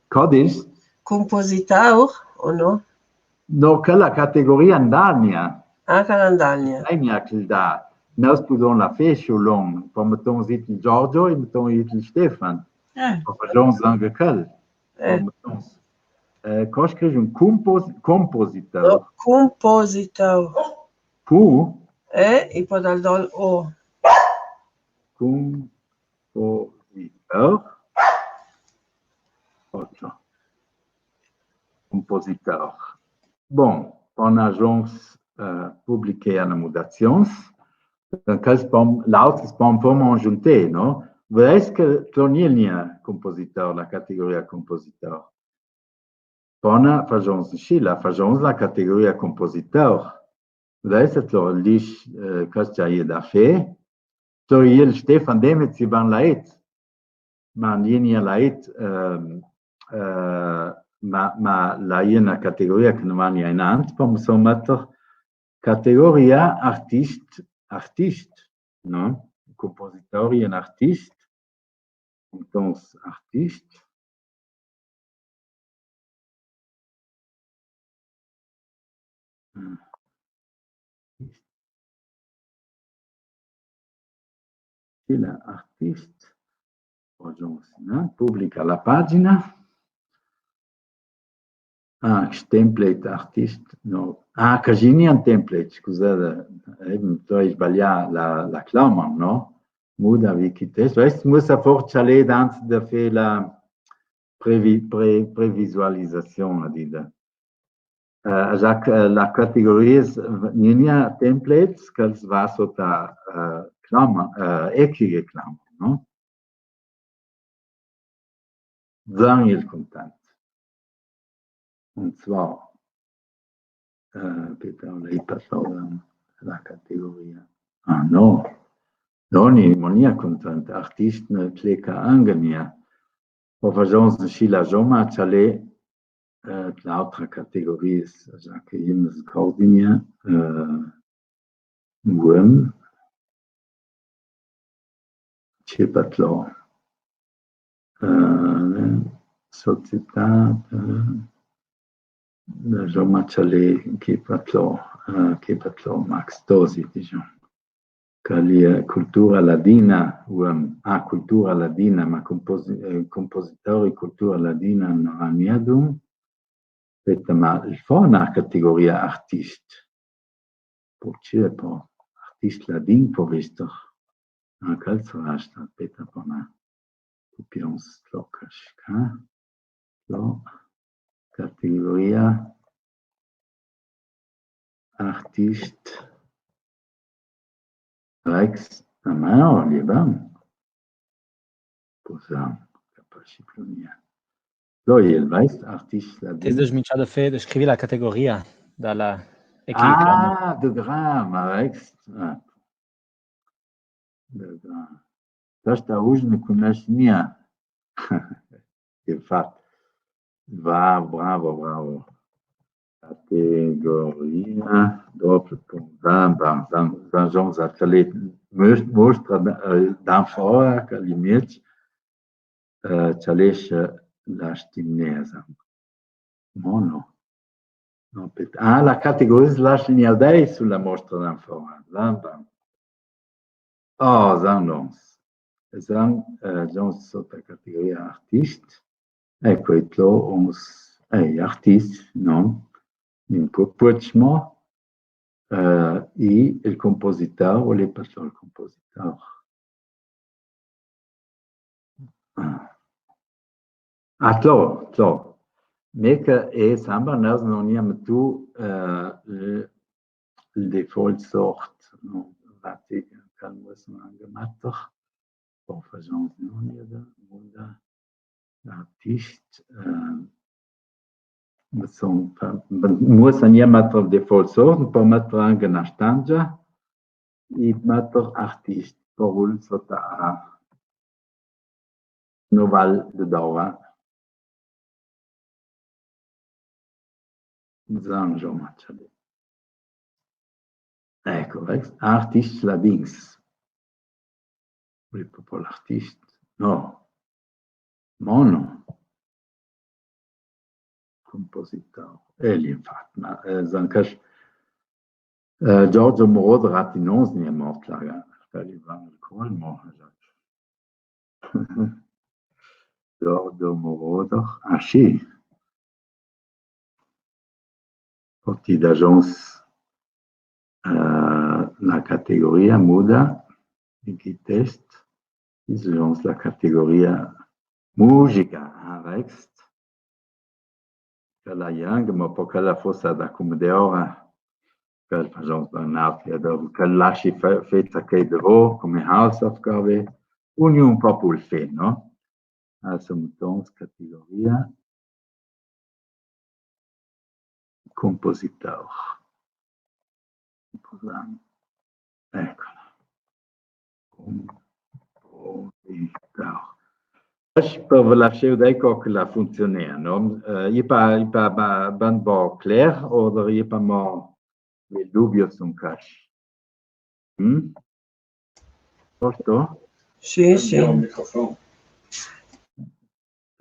Codis? Cumpositaur, o no? No, chela categoria in Dania. Ah, chela in Dania. Dania che dà. Nus pudon la fé su lon, po meton zit il Giorgio e meton zit il Stefan. Eh. Po fajons anca chel. Eh. Po meton, eh, co scrîs un compos-, compositaur? No, cumpositaur. Cu? Eh, e po dal dol o. Cumpositaur. Ocio. Cumpositaur. Bon, pon fajons, eh, publichea la mudazions. Chels pon, l'autris pon fo mo agiunte, no? Vrais che tlo nia cumpositaur, la categoria cumpositaur. Pona fajons inscì, la fajons la categoria cumpositaur. Vrais che tlo lis, eh, cos che i è da fé. Tlo il Stefan Demez i van lait. Ma nia lait, ehm, eh, ma, ma la è una categoria che no va nia inant, po insoma, categoria artist, artist, no? Cumpositaur e artist. Entons, artist. Chela artist. Fajons, no? Publica la pagina. Ah, template artist, no. Ah, ca gh'è un template, scusate, eh, mi soi sbaglià la, la clama, no? Muda wikitest. Vest, musa forse lì danz da fé la previ-, pre-, previsualizazion, a dida. Eh, la, eh, la categoria, nia templates, che va sota, eh, clama, eh, echige clama, no? Zan il cuntant. Un zwar, eh, Peter, lei passava la categoria. Ah, no. No, ni, mo nia cuntant. Artist ne pleca anca nia. Po fajons inscì la zoma, ciale, eh, l'autra categoria, sa che i me scordi nia, eh, Uom. Che pa tlo. Eh, società, eh, insoma, ciale, che pa tlo, eh, che pa tlo, Max Tosi, diciamo. Quel è cultura ladina, o, ehm, ah, cultura ladina, ma composi-, eh, compositori cultura ladina no ani niedum. Speta, ma el fò na categoria artist. Parché po artist ladin po vester. Ah, quel sarà stà, speta po na. Cupions tocca, ca. Lo, categoria artist. Rex, a ma, o, e ben. Posam, capace plu gnente. Lo, el vest artist ladin. T'es desminchà de fé, de scrivi la categoria da la, e clic là, no? Ah, de gram, Rex. Ah. De gram. Questa uj ne cunoss gnà. Infat. Bravo, bravo, bravo. Categoria, dopo, pom, zan, zan, zan, zan, zan, zan, mostra, eh, dan fora, che li met, eh, ce l'è, eh, la stimnesa. Mono. No, speta. Ah, la categoria, la stimnesa, dai, su la mostra dan fora. Zan, zan. Oh, zan, zan. Zan, eh, zan sota categoria artist. Eco, e tro uns, eh, artist, no? In po, po, eh, e el compositor, o l'è pa solo el compositor. Ah. Ah, tro, tro. Mè che e samba nos no gnà metù, eh, el, el default sort, no? Vati, calmo, so anche matto. Po fasons no, ni da, no da. Artist, eh, ma son, pa, ma, mussa gnà metter default sort, po metter anche na stangia, e metter artist, po vul sota a. No val de dora. Zan, zan, ma ce l'è. Eco, veis, artists ladins. Voli proprio l'artist? No. Mono. Compositor. E l'infat, ma, eh, zan che, eh, Giorgio Moroder, Ratinons, n'è mort là, che li van al col, mo, Giorgio Moroder, ah, sì. Parti da zons, eh, la categoria muda, in chi test, zons la categoria musica, ah, rext. Che la jang, ma po che la fossa da come de ora, che fasons da n'altri, che lassi fe-, feta che de vo, come house of cave, ognun po pul fe, no? Alzo, mutons categoria. Compositor. Ecola. Compositor. Acho che ve lassi dai co che la funziona, no? Eh, e pa, e pa, pa, ben bo cler, o e pa mo, le dubio son cash. Hm? Posto? Sì, sì.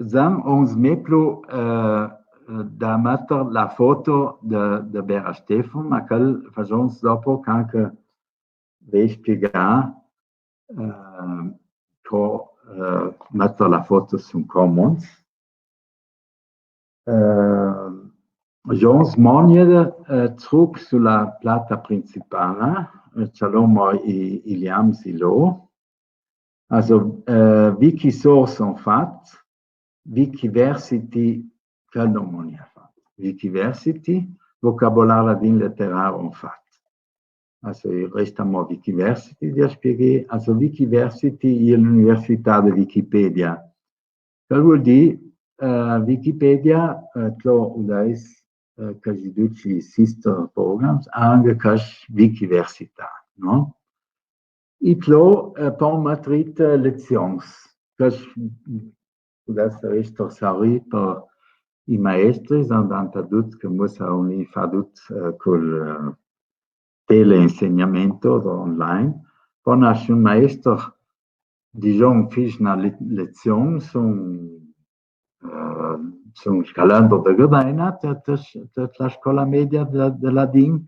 Zan, on smê plu, eh, da metter la foto de, de Bera Stefan, ma che fasons dopo, che anche ve spiegà, eh, co, eh, metter la foto su Commons. Eh, zons mo gnà, eh, truc su la plata principala, eh, ce l'omo i, i liams i lo. Also, eh, Wikisource on fat, Wikiversity, che no mo gnà fat. Wikiversity, vocabolare ladin letterar on fat. Also, e resta mo Wikiversity, da spieghi. Also, Wikiversity e l'università de Wikipedia. Che vul dì, eh, Wikipedia, eh, tro udais, eh, cashi duci sister programs, anche cash Wikiversità, no? E tro, eh, po matrit, eh, lezions, cash, mm, pudesse esser servì par i maestris, andant a duts, che mussa un fa duts, eh, col, eh, teleinsegnamento online, po nasce un maestro, dizon, fiss na le-, lezion, son, eh, son scalando de gadaina, te, te, te la scola media de, de ladin,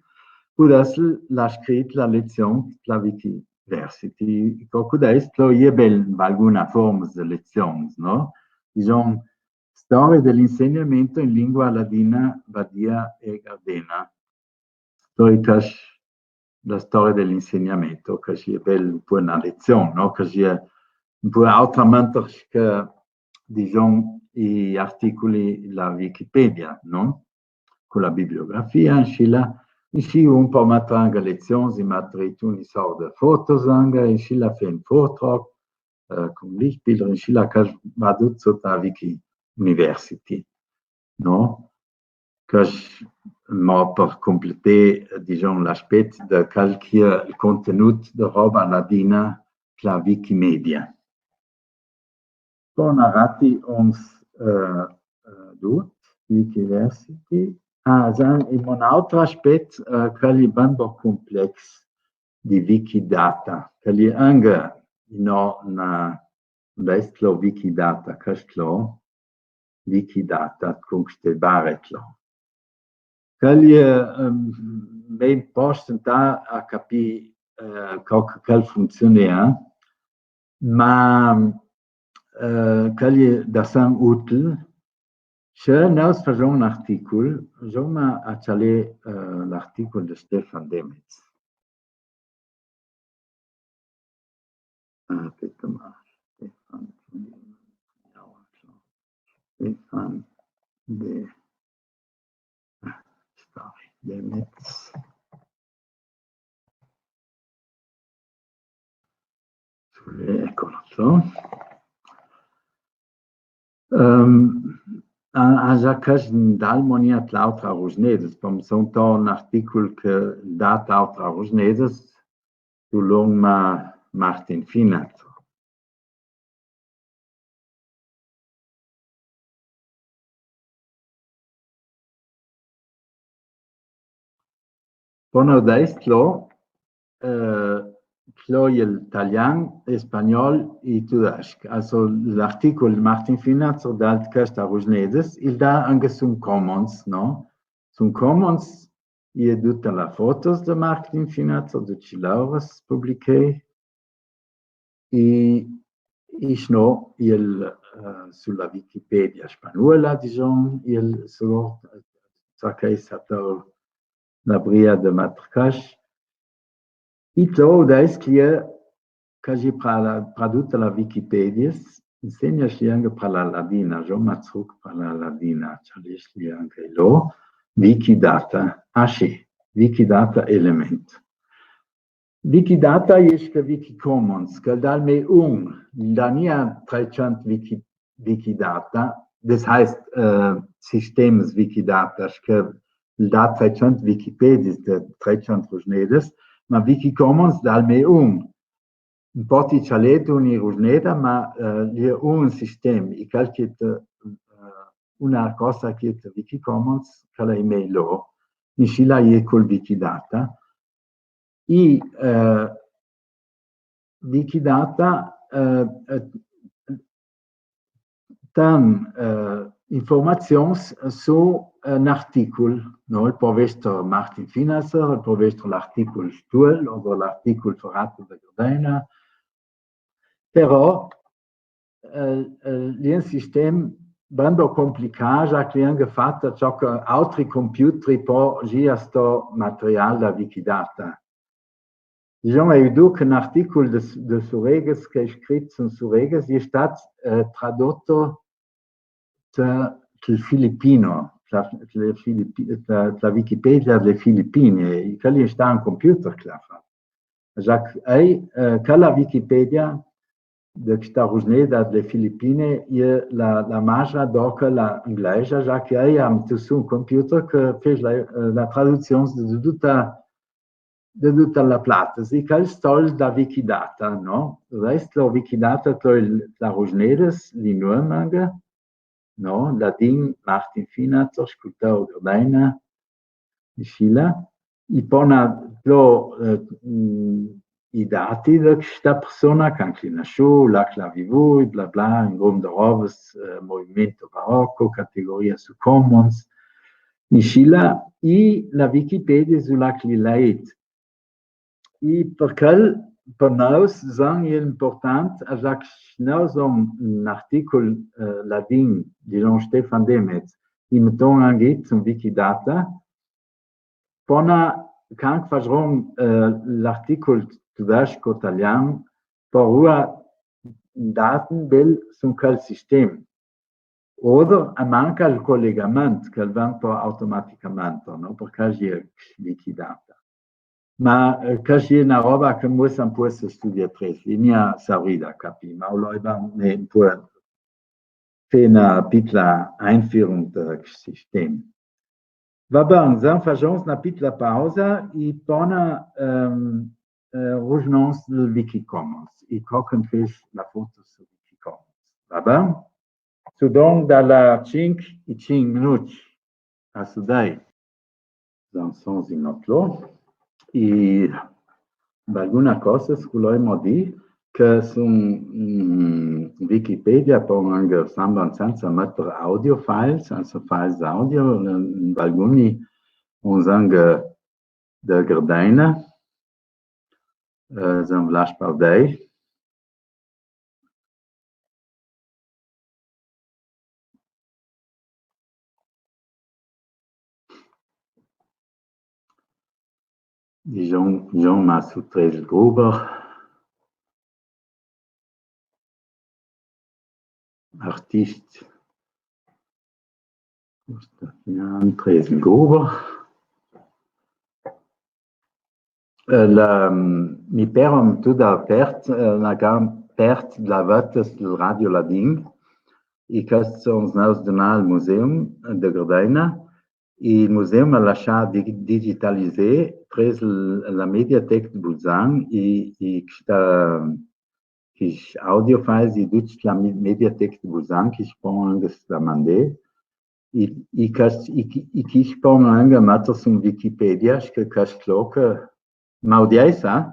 pudesse la scrit la lezion, la wiki, Wikiversity. Cocco da esse, tro, e je bel, valguna forma de lezions, no? Diciamo, storia dell'insegnamento in lingua ladina, badia e gardena. Storia, la storia dell'insegnamento, che sia bel un po' una lezion, no? Che sia un po' autramente che, diciamo, i articoli la Wikipedia, no? Con la bibliografia, inscì la, inscì un po' ma tranga lezioni, ma trituni sort de fotos anga, inscì la fe un vortrag, eh, con Lichtbilder, inscì la che va dut sot a Wiki University, no? Che mo per completà, diciamo, l'aspet de quel che è il contenut de roba ladina la Wikimedia. Pò narati uns, eh, eh, dut, Wikiversity. Ah, zan, in un altro aspet, eh, che è ben bo complex di Wikidata, che è anche, no, na, da esse tro Wikidata, che sto, Wikidata, con ste bare tro. Che è, ehm, ben posto a capì, eh, co che quel funziona, ma, eh, che è da san util, se nus fasum un articul, insomma, a cialà, eh, l'articul de Stefan Demetz. Aspeta, ma Stefan, Stefan de, sta, Demetz. Eccolo, so. Ehm, a, a za cas dal moni a l'autra Rusnedes, pom son to un articul che dat autra Rusnedes, su l'oma Martin Finazzo. Pò no dais tro, eh, tro el talian, e spagnol, e tudesc. Also, l'articul Martin Finazzo dal quest a Rusnedes, il da anche sun Commons, no? Sun Commons, e je duta la fotos de Martin Finazzo, ducj i lavours publicai. E, e sno, el, eh, su la Wikipedia spagnola, diciamo, el so, sa che sa la bria de matrcas. E tro da esse che, che i pra la, pra duta la Wikipedia, insegna-se anche pra la ladina, jo ma truc pra la ladina, cialà-se anche lo, Wikidata, ah sì, Wikidata Element. Wikidata jesce Wikicommons, che dal me un, da mia trecent Wiki-, Wikidata, das heißt, eh, sistems Wikidata, che da trecent Wikipedias de trecent Rusnedes, ma Wikicommons dal me un. Un pò ti cialà d'uni Rusneda, ma, eh, l'è un sistem, e quel che, eh, una cosa che Wikicommons, che l'è me lo, inscì la è col Wikidata, e, eh, Wikidata, eh, eh, dan, eh, informazions su, eh, un articul, no? El pò vestr Martin Finazzo, el pò vestr l'articul stuel, o l'articul feratu de Gardena, però, eh, eh, l'è un sistem ben complicà, za che l'è anche fat ciò che altri computer pò gira sto material da Wikidata. Diciamo, e duca un articul de, de Suregas, che l'è scrit su Suregas, l'è stat, eh, tradotto tra, tra el filipino, tra, tra el filipi-, tra, tra Wikipedia dle Filipine, e che l'è stat un computer che l'ha fat. Za che, eh, che la Wikipedia de chesta Rusneda dle Filipine, l'è la, la maja doca la inglesa, za che l'ha metù su un computer che fece la, eh, la traduzion de duta, de duta la plata, e che l'è stol da Wikidata, no? Rest la Wikidata, tro el, la Rusnedas, li nuemanga, no? Ladin, Martin Finazzo, scultor Gardena, inscì la, e pò na, tro, eh, mm, i dati de chesta persona, can che l'è nasciù, là che l'ha vivù, e bla bla, un grum de robes, eh, movimento baroco, categoria su Commons, inscì la, e la Wikipedia su là che l'è leit. E per chel Par nus, san, e important, a Jacques, nus on un articul, eh, ladin, di Jean-Stefan Demez, i meton anche in Wikidata, pona, quand fajeron, eh, l'articul tudesc o talian, par ua daten bel sun quel sistem. Oder a manca el collegament, che el ven po automaticamente, no? Parché e je Wikidata. Ma, eh, che e je na roba che mussa un po' sta studiatrice, i mia saurida capì, ma alora i va un po' fà na pitla Einführung del sistem. Va ben, za fajon na pitla pausa, i pona, ehm, eh, rujnons del Wikicommons, i co che fes la foto su Wikicommons. Va ben? Sudon da la cinc i cinc minuts a sudai. Za un sens in otro. I d'alguna cosa sculoi modi che su, mm, Wikipedia pon anca samba senza metter audio files, anzi files audio, eh, d'alguni un sang de Gardena, eh, san Vlaspardei. Di Jean, Jean Massu Treselgruber. Artist. Jan Treselgruber. Eh, la, mm, mi peron tuta pert, eh, la gran pert de la vita del Radio Ladin, i che son snaus duna al Museum de Gardena, i el Museum a lascià di-, digitalizà, pres l-, la Mediateca de Bolzan, i, i questa, quis audio files, i dut la mi-, Mediateca de Bolzan, quis pon anca stamandà, i, i quis, i, i quis pon anca metter su Wikipedia, che quis cloca, m'audiais, eh?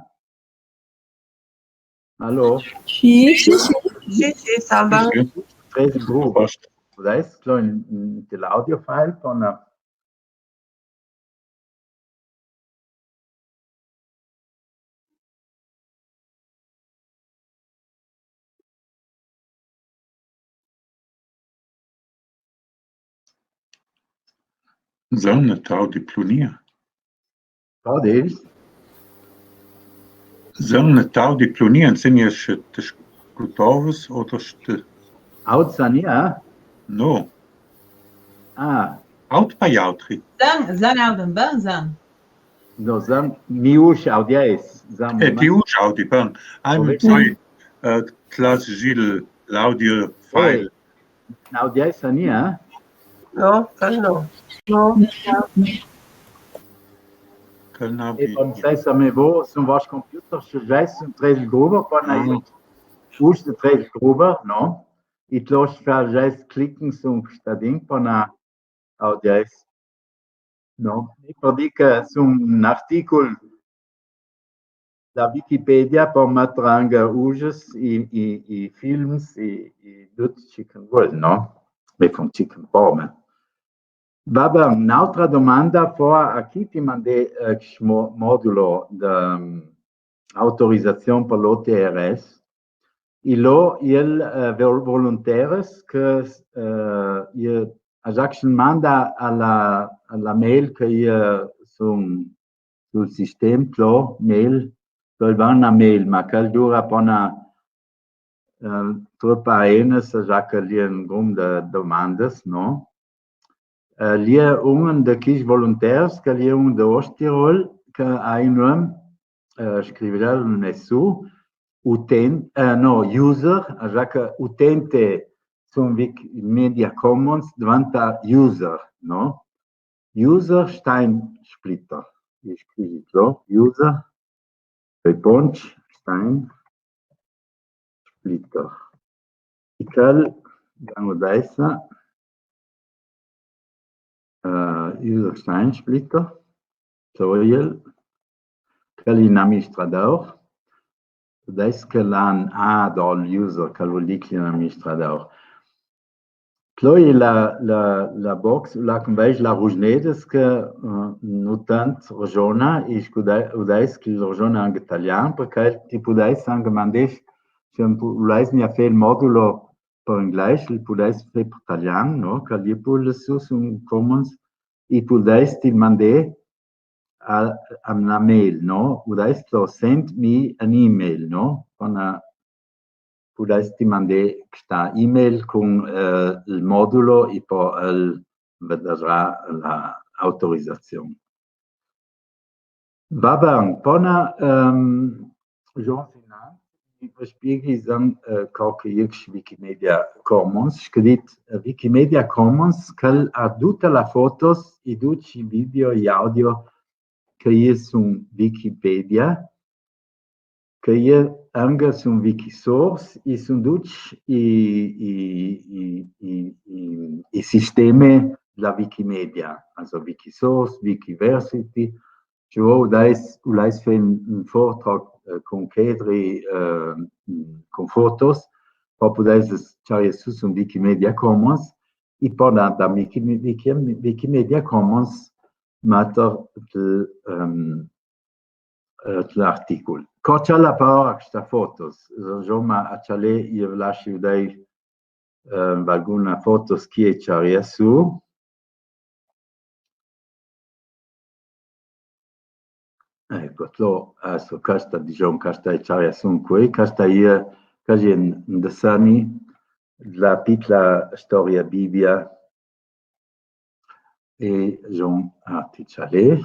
Allo? Sì, sì, sì. Sì, sì, samba. Treselgruber. Podais, clo in, in l'audio file, pona. San na tau di plunia. Tau di? San na tau di plunia, insegne sce te scutovas o te sce... Aut sani, eh? No. Ah. Aut pa jautri. San, san auden, ban san. No, san, mi usch audiais, san. Eh, ti usch audi, ban. Ai, mi sai, eh, tlas gil l'audio file. Eh, audiais sani, eh? No, quel no. No. Quel no. E pon sai sa me vo, sun vos computer, sce jes un Treselgruber, pon ai usch de Treselgruber, no? I tlos fa jes clicken su un stadin, pon a audiais. No, i par dì che su un articul da Wikipedia pon metter anca uges i, i, i films, i, i dut ce che völ, no? E fon ce che pò, ma. Va ben, n'autra domanda, fo a chi ti mandè, eh, quist mo-, modulo de, mm, autorizazion par l'O T R S. I lo, i è, eh, vol-, volonteres che, eh, i è, a Jacques manda a la, a la mail che i è su, sul sistem, clo, mail, clo i va na mail, ma che dura pona, eh, tropa aenas, a Jacques, i è un grum de domandas, no? Eh, i è un de quis volonteres, che i è un de Osttirol, che ai nuom, eh, scriverel nessu, uten-, eh, no, user, a Jacques, utente su Wikimedia Commons, deventa user, no? User Steinsplitter. I scrivi clo, user, doi ponts, Stein, Splitter. I chel, damo daisa, eh, user Steinsplitter, so el, chel i è un amministradaur, dais che l'an a dal user, chel völ dì che l'è un amministradaur. Tloi la, la, la box, là che veis la ružneda che, eh, nu tant ružona, e scu dai, u dais che ružona anca talian, parcè che ti pudais anca mandar, se u pu-, u lais mia fè il modulo par inglais, u pudais fè par talian, no? Che li pul su, su Commons, e pudais ti mandar a, a una mail, no? U dais tlo send me an email, no? Quando pudais ti mandar sta email cun, eh, il modulo e po el vedarà la autorizazion. Va ben, bona, ehm, Jean Sinan, mi spieghi zan, eh, co che jesce Wikimedia Commons, che dit, eh, Wikimedia Commons, che el à duta la fotos e ducj i video e audio che i è su Wikipedia, che i è anca su Wikisource, e su ducj i, i, i, i, i, i sistemi dla Wikimedia, also Wikisource, Wikiversity, se vo u dais, u lais fè un, un Vortrag, eh, cun chedri, eh, cun fotos, po pudais s-, cjarià su su Wikimedia Commons, e po da, da Wiki-, Wiki-, Wikimedia Commons mater de, ehm, eh, l'articul. Co cjala paura sta fotos, insoma, a cjalè, i ve lassi vedè, eh, valguna fotos che i cjarià su. Eco, tlo, eh, su chesta, disoma, chesta i cjarià su cui, chesta i, chesta i un, un deseni dla pitla storia Bibia e Jean Articcialè.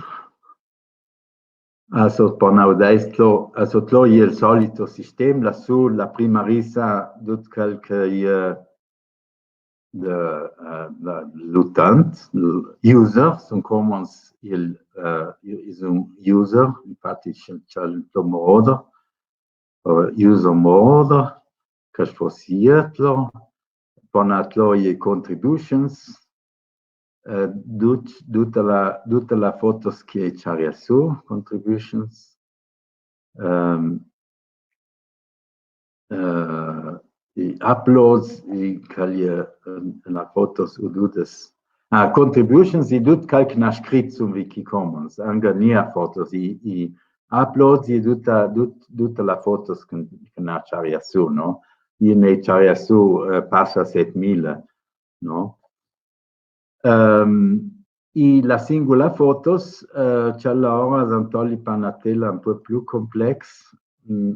Also, po na u dais tlo, also, tlo i è il solito sistem, lasù, la prima risa, dut quel che i è de, eh, de l'utent, l'user, su Commons il, eh, i è un user, infati c'è, c'è il tlo moroder, eh, user moroder, che fosse tlo, po na tlo i è contributions, eh, dut-, duta la, duta la fotos che i cjarià su, contributions, ehm, eh, i uploads, i cjalià, eh, la fotos udutas. Ah, contributions, i dut quel che n'à scrit su Wikicommons, anca nia fotos, i, i uploads, i duta, dut-, duta la fotos che, che n'à cjarià su, no? I ne cjarià su, eh, passa setmila, no? Ehm, e la singula fotos, eh, cjalora zan toli par na tela un po' plui complex, mm,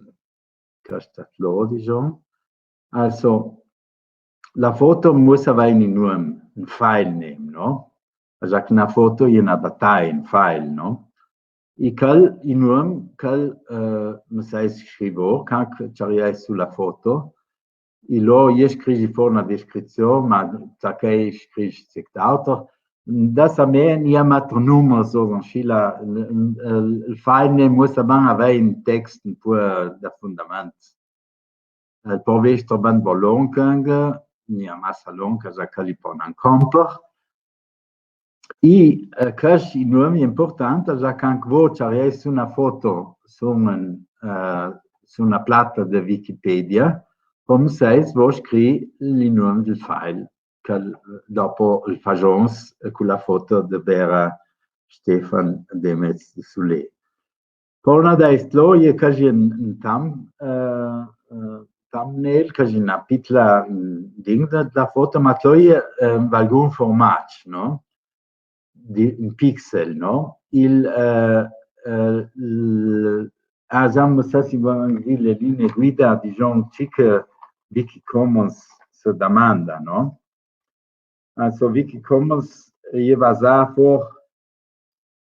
chesta tlo, disoma. Also, la foto mussa avè un nuom, un file name, no? Già che na foto i è na dataia, un file, no? E quel, i nuom, quel, eh, me sai scrivor, ca, ca cjariai su la foto, e lo i scrivi for na descrizion, ma ta che i scrivi ce ch'altro. Da sa me, i è matro numer, so, inscì la, il, il, il file name mussa ben avè un text un po' da fundament. El po vestro ben bo long anca, gnà massa long, già che li po anca comprar. E, eh, chest i nuom i è important, già che anca vo cjariais su na foto su un, eh, su na plata de Wikipedia, come se vo scri i nuom del file, che dopo i fasons cu la foto de Vera Stefan Demez Sulé. Por na dais tlo i è quasi un, un thumb-, eh, eh, thumbnail, quasi na pitla, mm, ding da, da foto, ma tlo i è, eh, valgun format, no? Di, un pixel, no? Il, eh, eh, il, ah, zan, sa si vo veder le linie guida, disoma, ce che Wikicommons se domanda, no? Also, Wikicommons, eh, i è basà for,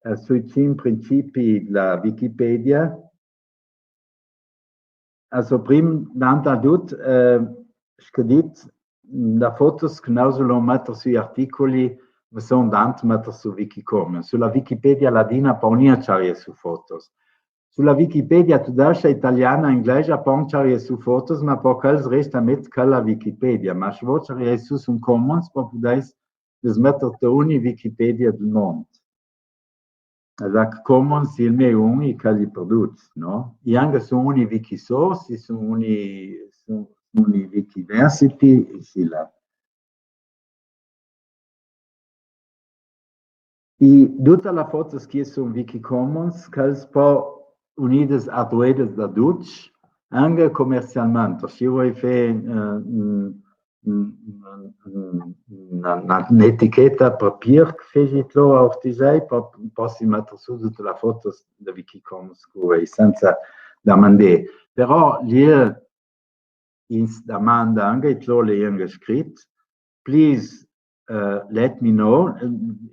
eh, sui cinc principii dla Wikipedia. Also, prim, dant a dut, eh, sche dit, la fotos che nus vulon metter sui articoli, ma son dant metter su Wikicommons. Su la Wikipedia ladina po gnà cjarià su fotos. Su la Wikipedia tudesca, italiana, inglesa, po cjarià su fotos, ma po quels resta met quela Wikipedia. Ma se vo cjariais su su Commons, po pudais desmetter te ogni Wikipedia del mond. Alora, Commons i è il mei un, i cjali per ducj, no? E anca su ogni Wikisource, su ogni, su, su ogni Wikiversity, e sì là. I dute la fotos che sun Wikicommons, ch'els po unidas a druedas da ducj, anca comercialmaint. S'i vöi fé, eh, un, un, un, una, una, un'eticheta papier che feci tro a Urtisei, po, possi metter su dute la fotos da Wikicommons che vöi, senza damandé. Però lì ins damanda anca, i tro l'è anca scrit, please, eh, let me know, eh,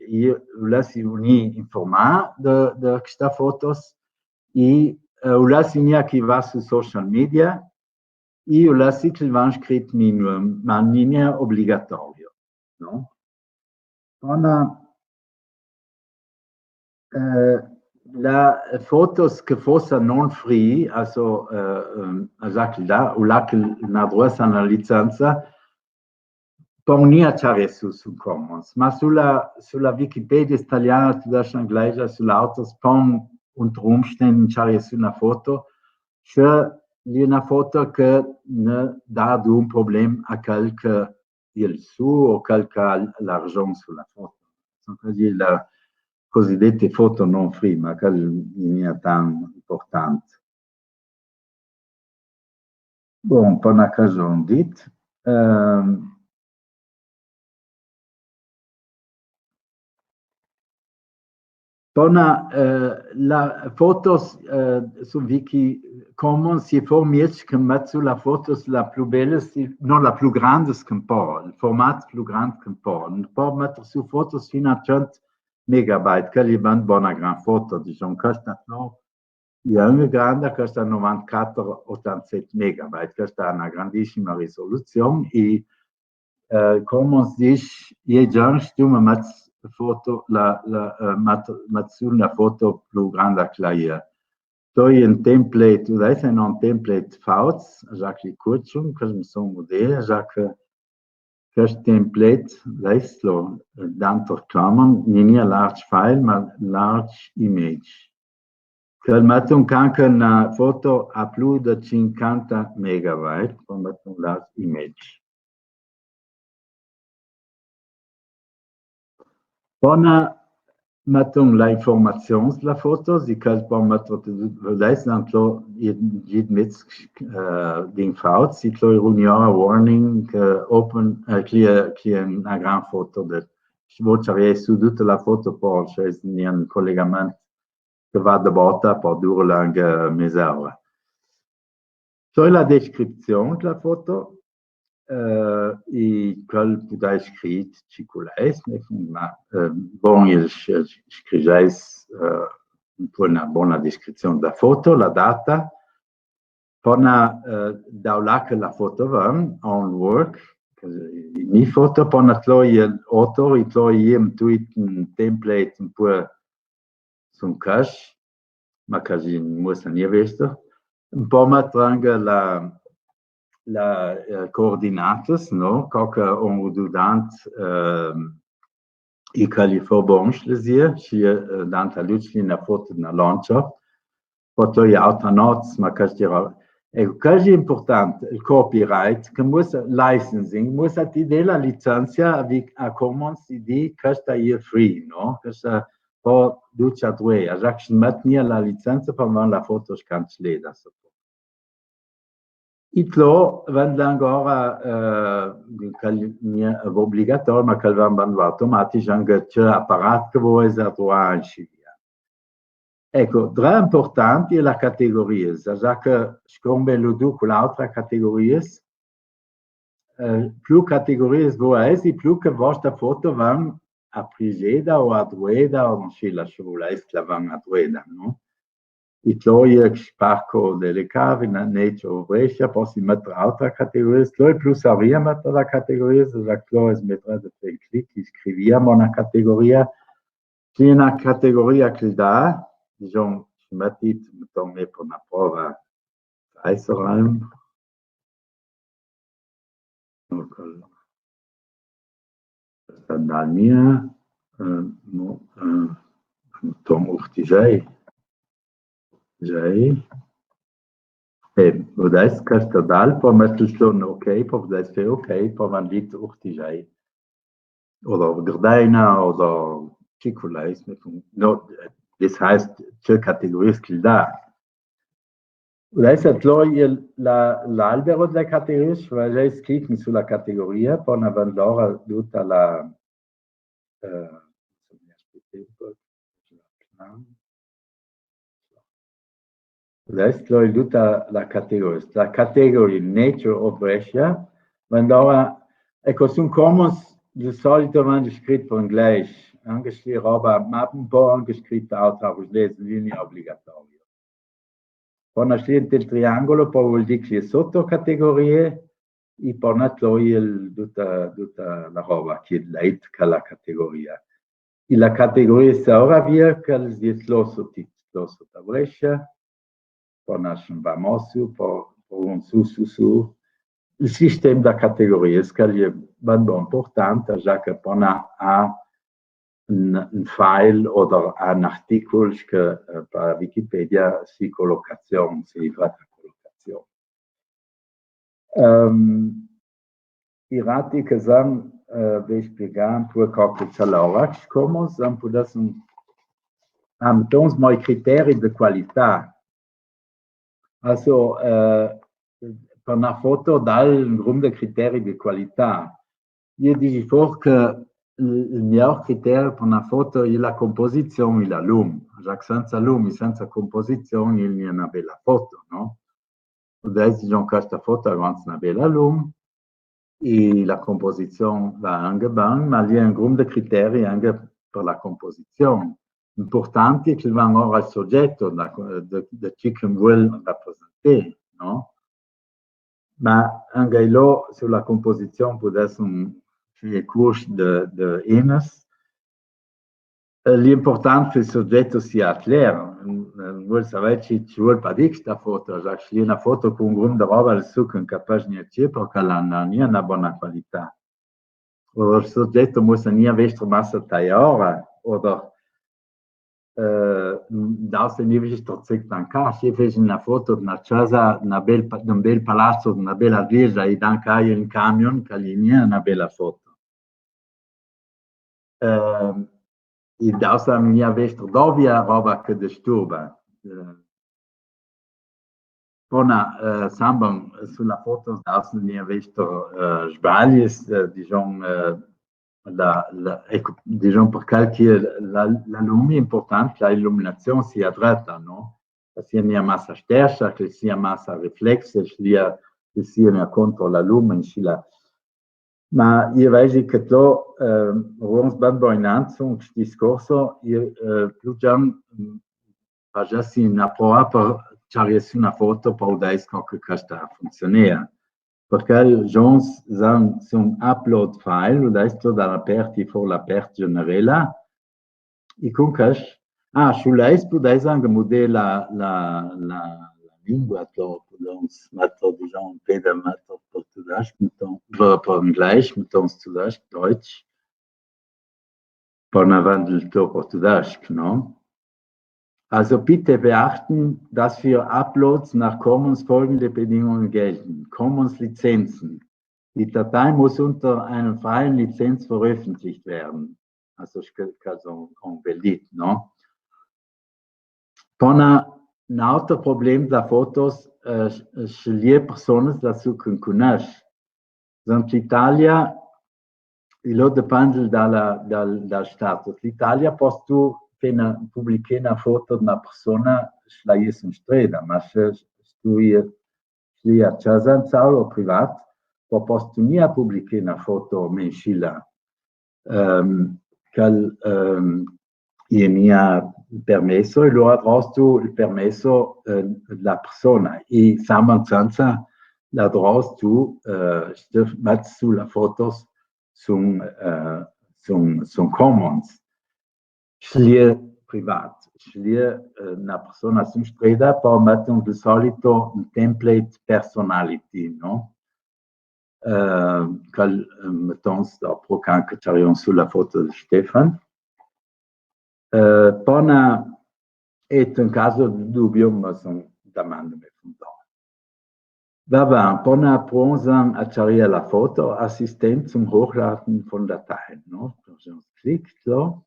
i vulassi vnì informà de, de chestas fotos, i, eh, vulassi gnà ch'i va su social media, i vulassi ch'el van scrit mi nuom, ma gnà obligatorio, no? Bona, eh, la fotos che fossa non free, also, eh, ehm, also chel da, o là che n'ha druet a na licenza, pon gnà ciarà su, su Commons, ma su la, su la Wikipedia taliana, tudesca, angleisa, su l'auter, pon unter Umständen ciarà su na foto, sche l'è na foto che ne dà un problem a chel che il su o chel che l'ha l'arjon su la foto. Son quasi la cosidetta foto non free, ma chel gnà tant important. Bon, po na cagion dit. Ehm, Bona, eh, la fotos, eh, su Wikicommons, i format che met su la fotos la plü belas, i, no, la plü grandas che 'n po, il format plü grand che 'n po. 'N po metter su fotos fin a tschient megabyte, che l'è ben bona gran foto, disem, questa, no? I è una granda, questa novantaquatter otantaset megabyte, questa ha una grandissima risoluzion, i eh, Commons dice, i è già, tu me mets foto, la, la, eh, met, met su na foto plü granda che la è. Tro i è un template, tu dai, se no un template fauts, già che cuccium, che mi son mudé, già che, che template, dai, lo, eh, danter Commons, gnà large file, ma large image. Che el met un can che na foto a plü de cinquanta megabyte, po met un large image. Bona, met un la informazions la foto, si che po met, vedais, nan tro, i, i mit, eh, d'infauts, i tro i rugnora warning, eh, open, eh, clear, clear, na gran foto de, vo ciarà su dute la foto, po, se es nien collegament che va de bota, po dura anca meza ora. Soi la descrizion dla foto, eh, i quel pudais scrit ce che vulais, ma, eh, bon, i sc-, scrivais, eh, un po' na bona descrizion dla foto, la data, po na, eh, da là che la foto ven, on work, che i mi foto, po na tro i autor, i tro i un tweet, un template, un po' sun cash, ma cash i musa gnà vesto. Un po' ma tranga la, la, eh, coordinatas, no? Co che on du dant, ehm, i che li fo bon schlesier, schi, eh, dant a lücli na foto na lancia, po tro i auta nots, ma cash dirò. Eco, cash i è important, il copyright, che musa licensing, musa ti dà la licenza a Wikicommons, i di, questa i è free, no? Questa po ducj a due, a già che met gnà la licenza, po man la foto scancelada. I tro, ven là angora, eh, che l'è obligatori, ma che ven ben automatisch, anca ce apparat che vo es a troà, e cusì via. Eco, drè important i è la categoria, sa, sa che scombe lu du cu l'autra categoria, eh, plü categorias vo esi, plü che vostra foto van a prigeda o a drueda, o no sè, la sciuvula es che la van a drueda, no? I tro i è Parco delle Cave, na-, Nature of Brescia, po si metter autra categoria, tro i è plü saria metter la categoria, sa, sa tro es metter de fè clic, i scrivia mo na categoria, Sì, na categoria che dà, disem, si metti, mettom po na prova, Kaiserreim. Eco. Questa dà mia, eh, no, eh, mettom Urtisei. Urtisei. E, vedais, questa dal, po metter sü ok, po vedais fè ok, po man dit Urtisei. Oder Gardena, oder Cicula, es mi fun-, no, das heißt, ce categorias che el dà. Lei sa tlo la, l'albero de la categoria, va lei clic su la categoria, po na van lora duta la, eh, Lei tlo duta la categoria. La categoria Nature of Brescia, van lora, eco, sun commons, de solito van scrit par inglese, anca se roba, ma un po anca scrit alta, vuol dir, linea obligatoria. Po na scelta el triangolo, po vuol dir che sotocategorie, e po na tlo el duta, duta la roba che leit ca la categoria. E la categoria sa ora via, che el si tlo sot, tlo sot a Brescia, po na va mo su, po, po un su, su, su. El sistema da categorias, che el è ben, bon, important, già che po na a un, un file oder un articul che, eh, par Wikipedia si colocazion, si trata colocazion. Ehm, i rati che san, eh, ve spiegà un po' co che c'è la ora, come san pudess un, am tons moi criteri de qualità. Also, eh, par na foto dal un grum de criteri de qualità. Io disi for che el, el miglior criteri par na foto è la composizion e la lum. Già che senza lum e senza composizion el n'è na bela foto, no? Pudess dì, Jean, questa foto ha avanti na bela lum, e la composizion va anca ben, ma l'è un grum de criteri anca par la composizion. Importanti che van ora al soggetto, da, de, de ce che vuol rapresentà, no? Ma anca là, su la composizion pudess un, fì curs de, de enas, eh, l'important che il soggetto sia cler, eh, vuol saver ce, ce vuol par dì sta foto, già che l'è na foto cun un grum de roba, el succa capace gnente, parché la, la, gnente na bona qualità. O il soggetto mussa gnente vestro massa taiora, o da, eh, da se gnente vestro zic dan cas, se fece na foto de na casa, na bel pa-, d'un bel palazzo, de na bela villa, e dan cas un camion, che l'è gnente na bela foto. Ehm, e da sa gnente vestro dovia roba che disturba. Eh, bona, eh, samban su la foto da sa gnente vestro, eh, sbaglis, eh, dicion, eh, la, la, eco, dicion par qualche la, la lumi important, la illuminazion sia dreta, no? Che sia gnente massa stersa, che sia massa riflessa, che sia, che sia gnente contro la lumi, inscì la, Ma io vegi che tu, eh, runs ben boinanzo un discorso, io, eh, più già, mm, fagiassi na prova par ciarir su na foto, par udai co che questa funzionea. Parché i giovens san, sun upload file, udai sto da l'aperti for l'aperti generela, E cun chest, ah, su lei pudess anca mudar la, la, la, la lingua, do, pudess metter, diciamo, un pede metter par tudesc, mettons, par, par inglese, mettons tudesc, Deutsch, par n'avant il to par tudesc, no? Also bitte beachten, dass für Uploads nach Commons folgende Bedingungen gelten. Commons Lizenzen. Die Datei muss unter einer freien Lizenz veröffentlicht werden. Also, che, che son, son bel dit, no? Po na, n'alter problem da fotos, eh, sceglier personas da su che cunosch. Zant l'Italia, e lo depend dal, dal, dal status. L'Italia postu fena publicar na foto d'na persona, se la è in streda, ma se, se tu è, se la è a casa, in saula o privat, po postu gnente publicar na foto menscila. Ehm, che, ehm, i è gnente permesso, e lora adrostu il permesso, eh, dla persona. E saman sanza l'adrostu, eh, se mett su la fotos sun, eh, sun, sun commons. Se la è privat, se la è, eh, na persona su streda, po mettons di solito un template personality, no? Eh, che, eh, mettons, dopo che anca ciarion su la foto di Stefan. Eh, po na, e in caso di dubio, ma son domande me fun dà. Va ben, po na pronzan a ciarir la foto, Assistent zum Hochladen von Dateien, no? Clic, so.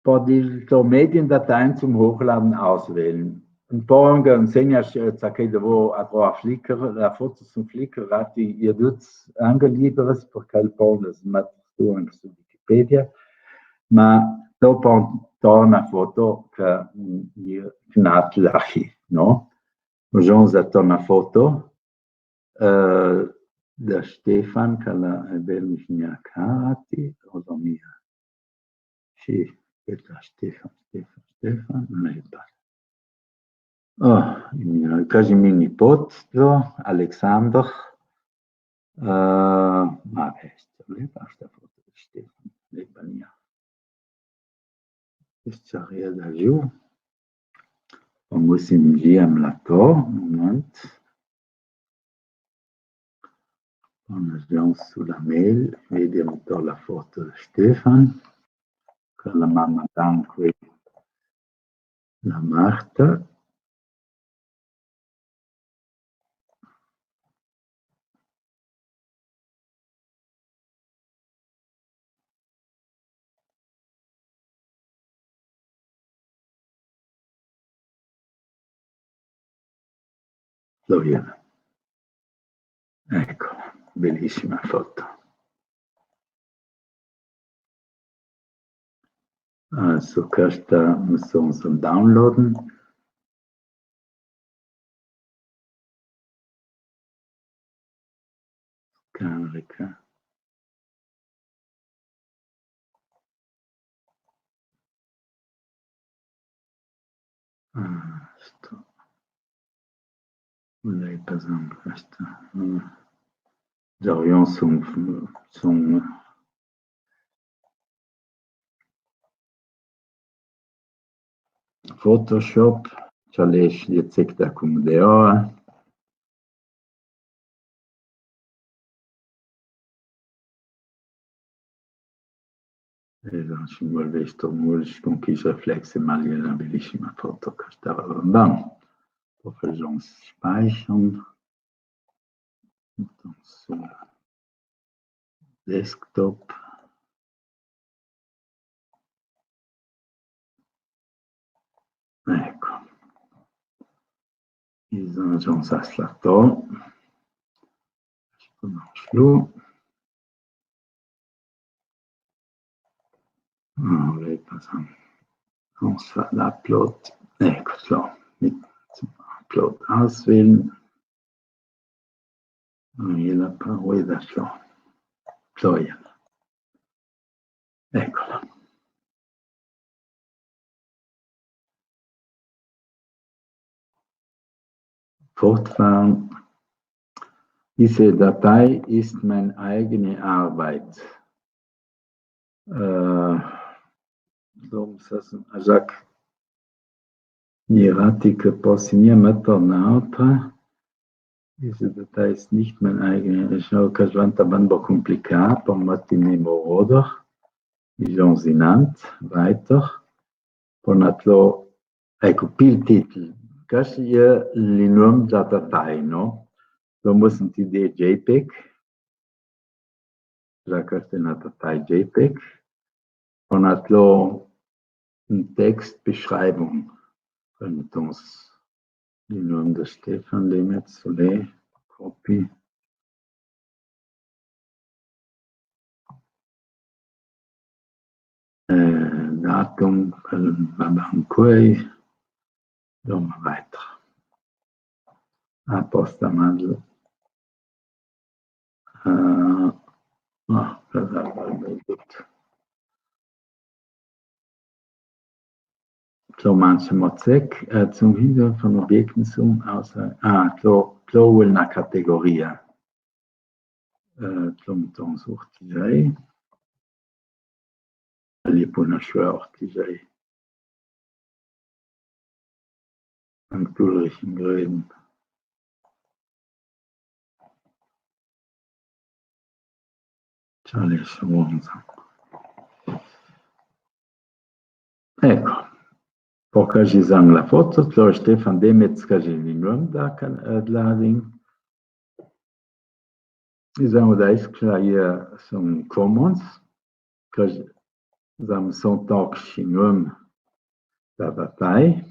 Par dils to Mediendateien zum Hochladen auswählen. Un po anche insegna, eh, za chei che vo a troa Flickr, la foto su Flickr, rati, i dut anche libres, parché el po anche su Wikipedia, ma dopo torna foto che, mm, i, che n'ha lassà, no? Ur giorno se torna foto, eh, da Stefan, che la è bel misgnà carati, o da mia. Sì, speta, Stefan, Stefan, Stefan, no l'è pas. Oh, i mia, quasi mi nipot, Alexander. Eh, ma beh, sta, l'è pas sta foto da Stefan, l'è pas mia. Sta ria da giù. Vamos in via Mlato, un moment. Vamos su la mail, vedemo la foto da Stefan, che la mama d'anche la Marta. Floriana. Eco, belissima foto. Ah, su questa mi son sul downloaden. Scarica. Ah, sto. Vole pasà questa. Ah. Dorion son, son Photoshop, ce alessi, e zecta cum de ora. E deci, vole vedi sto mur, cun chi reflessi, ma l'è una belissima foto che stava andando. Po fasemo speichern. Sul desktop. Eco. Bisogna un saslato. Scusa, slu. Ah, vole pasà. Vamos a l'upload. Eco, so. Upload auswählen. Ah, e la parola so. So, ja. Ecola. Fortfahren. Diese Datei ist meine eigene Arbeit. Eh, dom sas, Jacques Mirati, che possi gnà metter n'altra. Diese Datei ist nicht meine eigene. Io, che sventa ben bo complicà, par meti mei moroder. Bisogna inant, weiter. Poi n'atro, eco, pì el titel. Questa l'è el nom da datai, no? Dom senti de JPEG. Za questa n'atro tai JPEG. Poi n'atro, un text, Beschreibung. Poi metons el nom da Stefan Lemez, sul, copy. Eh, Datum, quel va ben quei. Dom weiter. Aposta, ma, eh, no, quel va ben. So, manche Mozek, eh, zum Hintergrund von Objekten zum Aus-, ah, so, so una categoria. Eh, zum, zum Such D J. Li puna schwer D J. An Ulrich in Gröden. Charlie Schwanza. Eco. Poi che zi zan la foto, tlo Stefan Demez, che zi in da, eh, dlà din. Zi zan da iskla, eh, son Commons, che zi Sam son toc in nuom da datai,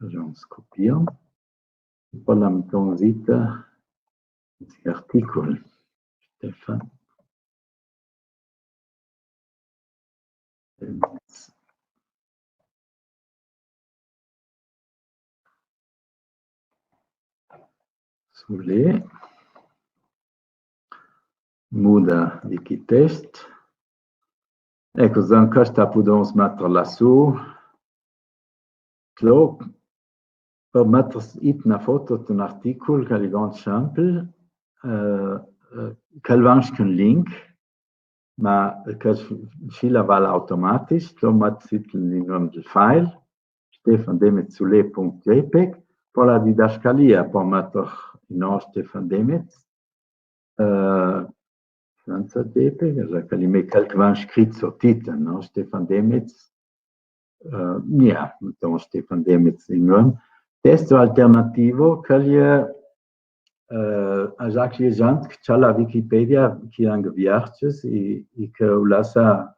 agence copier, e po la metton zita in articul, Stefan. Sule. Muda Wikitest. Eco, zan chesta pudons metter lasù. Clo, per metter it na foto d'un articul, che l'è gont simpel, eh, eh, che l'è anche un link, ma che schi la val automatisch, clo mett it in nuom del file, stefan demetz sule punct jpeg, po la didascalia, po metter in nuom Stefan Demetz, eh, senza jpeg, alora che l'è mei chel che van scrit sottitel, no? Stefan Demetz, eh, nia, metton Stefan Demetz in nuom. Testo alternativo, che l'è, eh, a già che l'è gent che c'ha la Wikipedia, che anche vierges, e, e che u lassa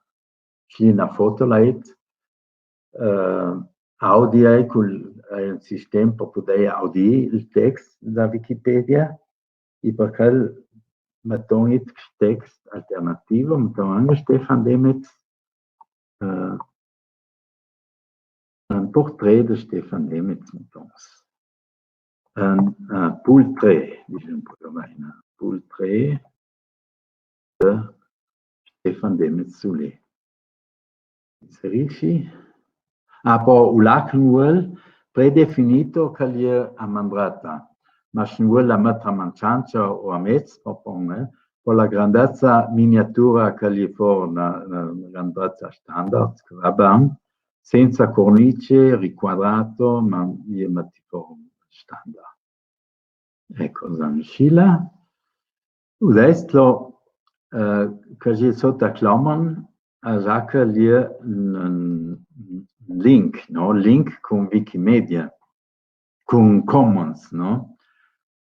schi na foto là, eh, audia, cul, eh, un sistem per puder audì il text da Wikipedia, e per chel metton it text alternativo, metton anche Stefan Demetz, eh, un portrait de Stefan Demetz, mettons. Un, un poultret, disem, per dire, un poultret de Stefan Demetz sule. Inserisci. Ah, po u lacn uel predefinito che l'è a man dreta. Ma schi uel la metter a man ciancia o a mez, po pon, eh, po la grandezza miniatura che l'è for na, na grandezza standard, che va ben, senza cornice, riquadrato, ma i è metti for standard. Eco, zan schi la. U destro, eh, che l'è sot a Klammern, a già che l'è un, un link, no? Link cun Wikimedia, cun Commons, no?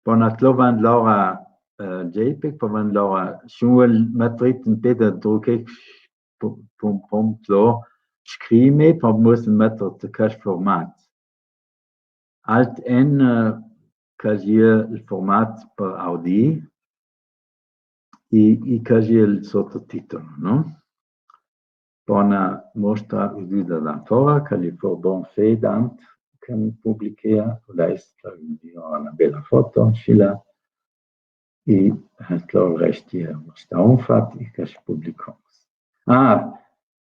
Po na tlo van lora, eh, jpeg, po van lora, schi uel metter it in peda druche, pom, pom, pom, tlo, scrime, po mussen metter te chest format. Alt N, eh, che l'è il format per audì, e, e che l'è il sottotitel, no? Bona mostra udida da fora, che l'è for bon fedant, che publichea, u destro, una bela foto, schi la, e, eh, tlo resti, eh, sta un fat, e che publicons. Ah,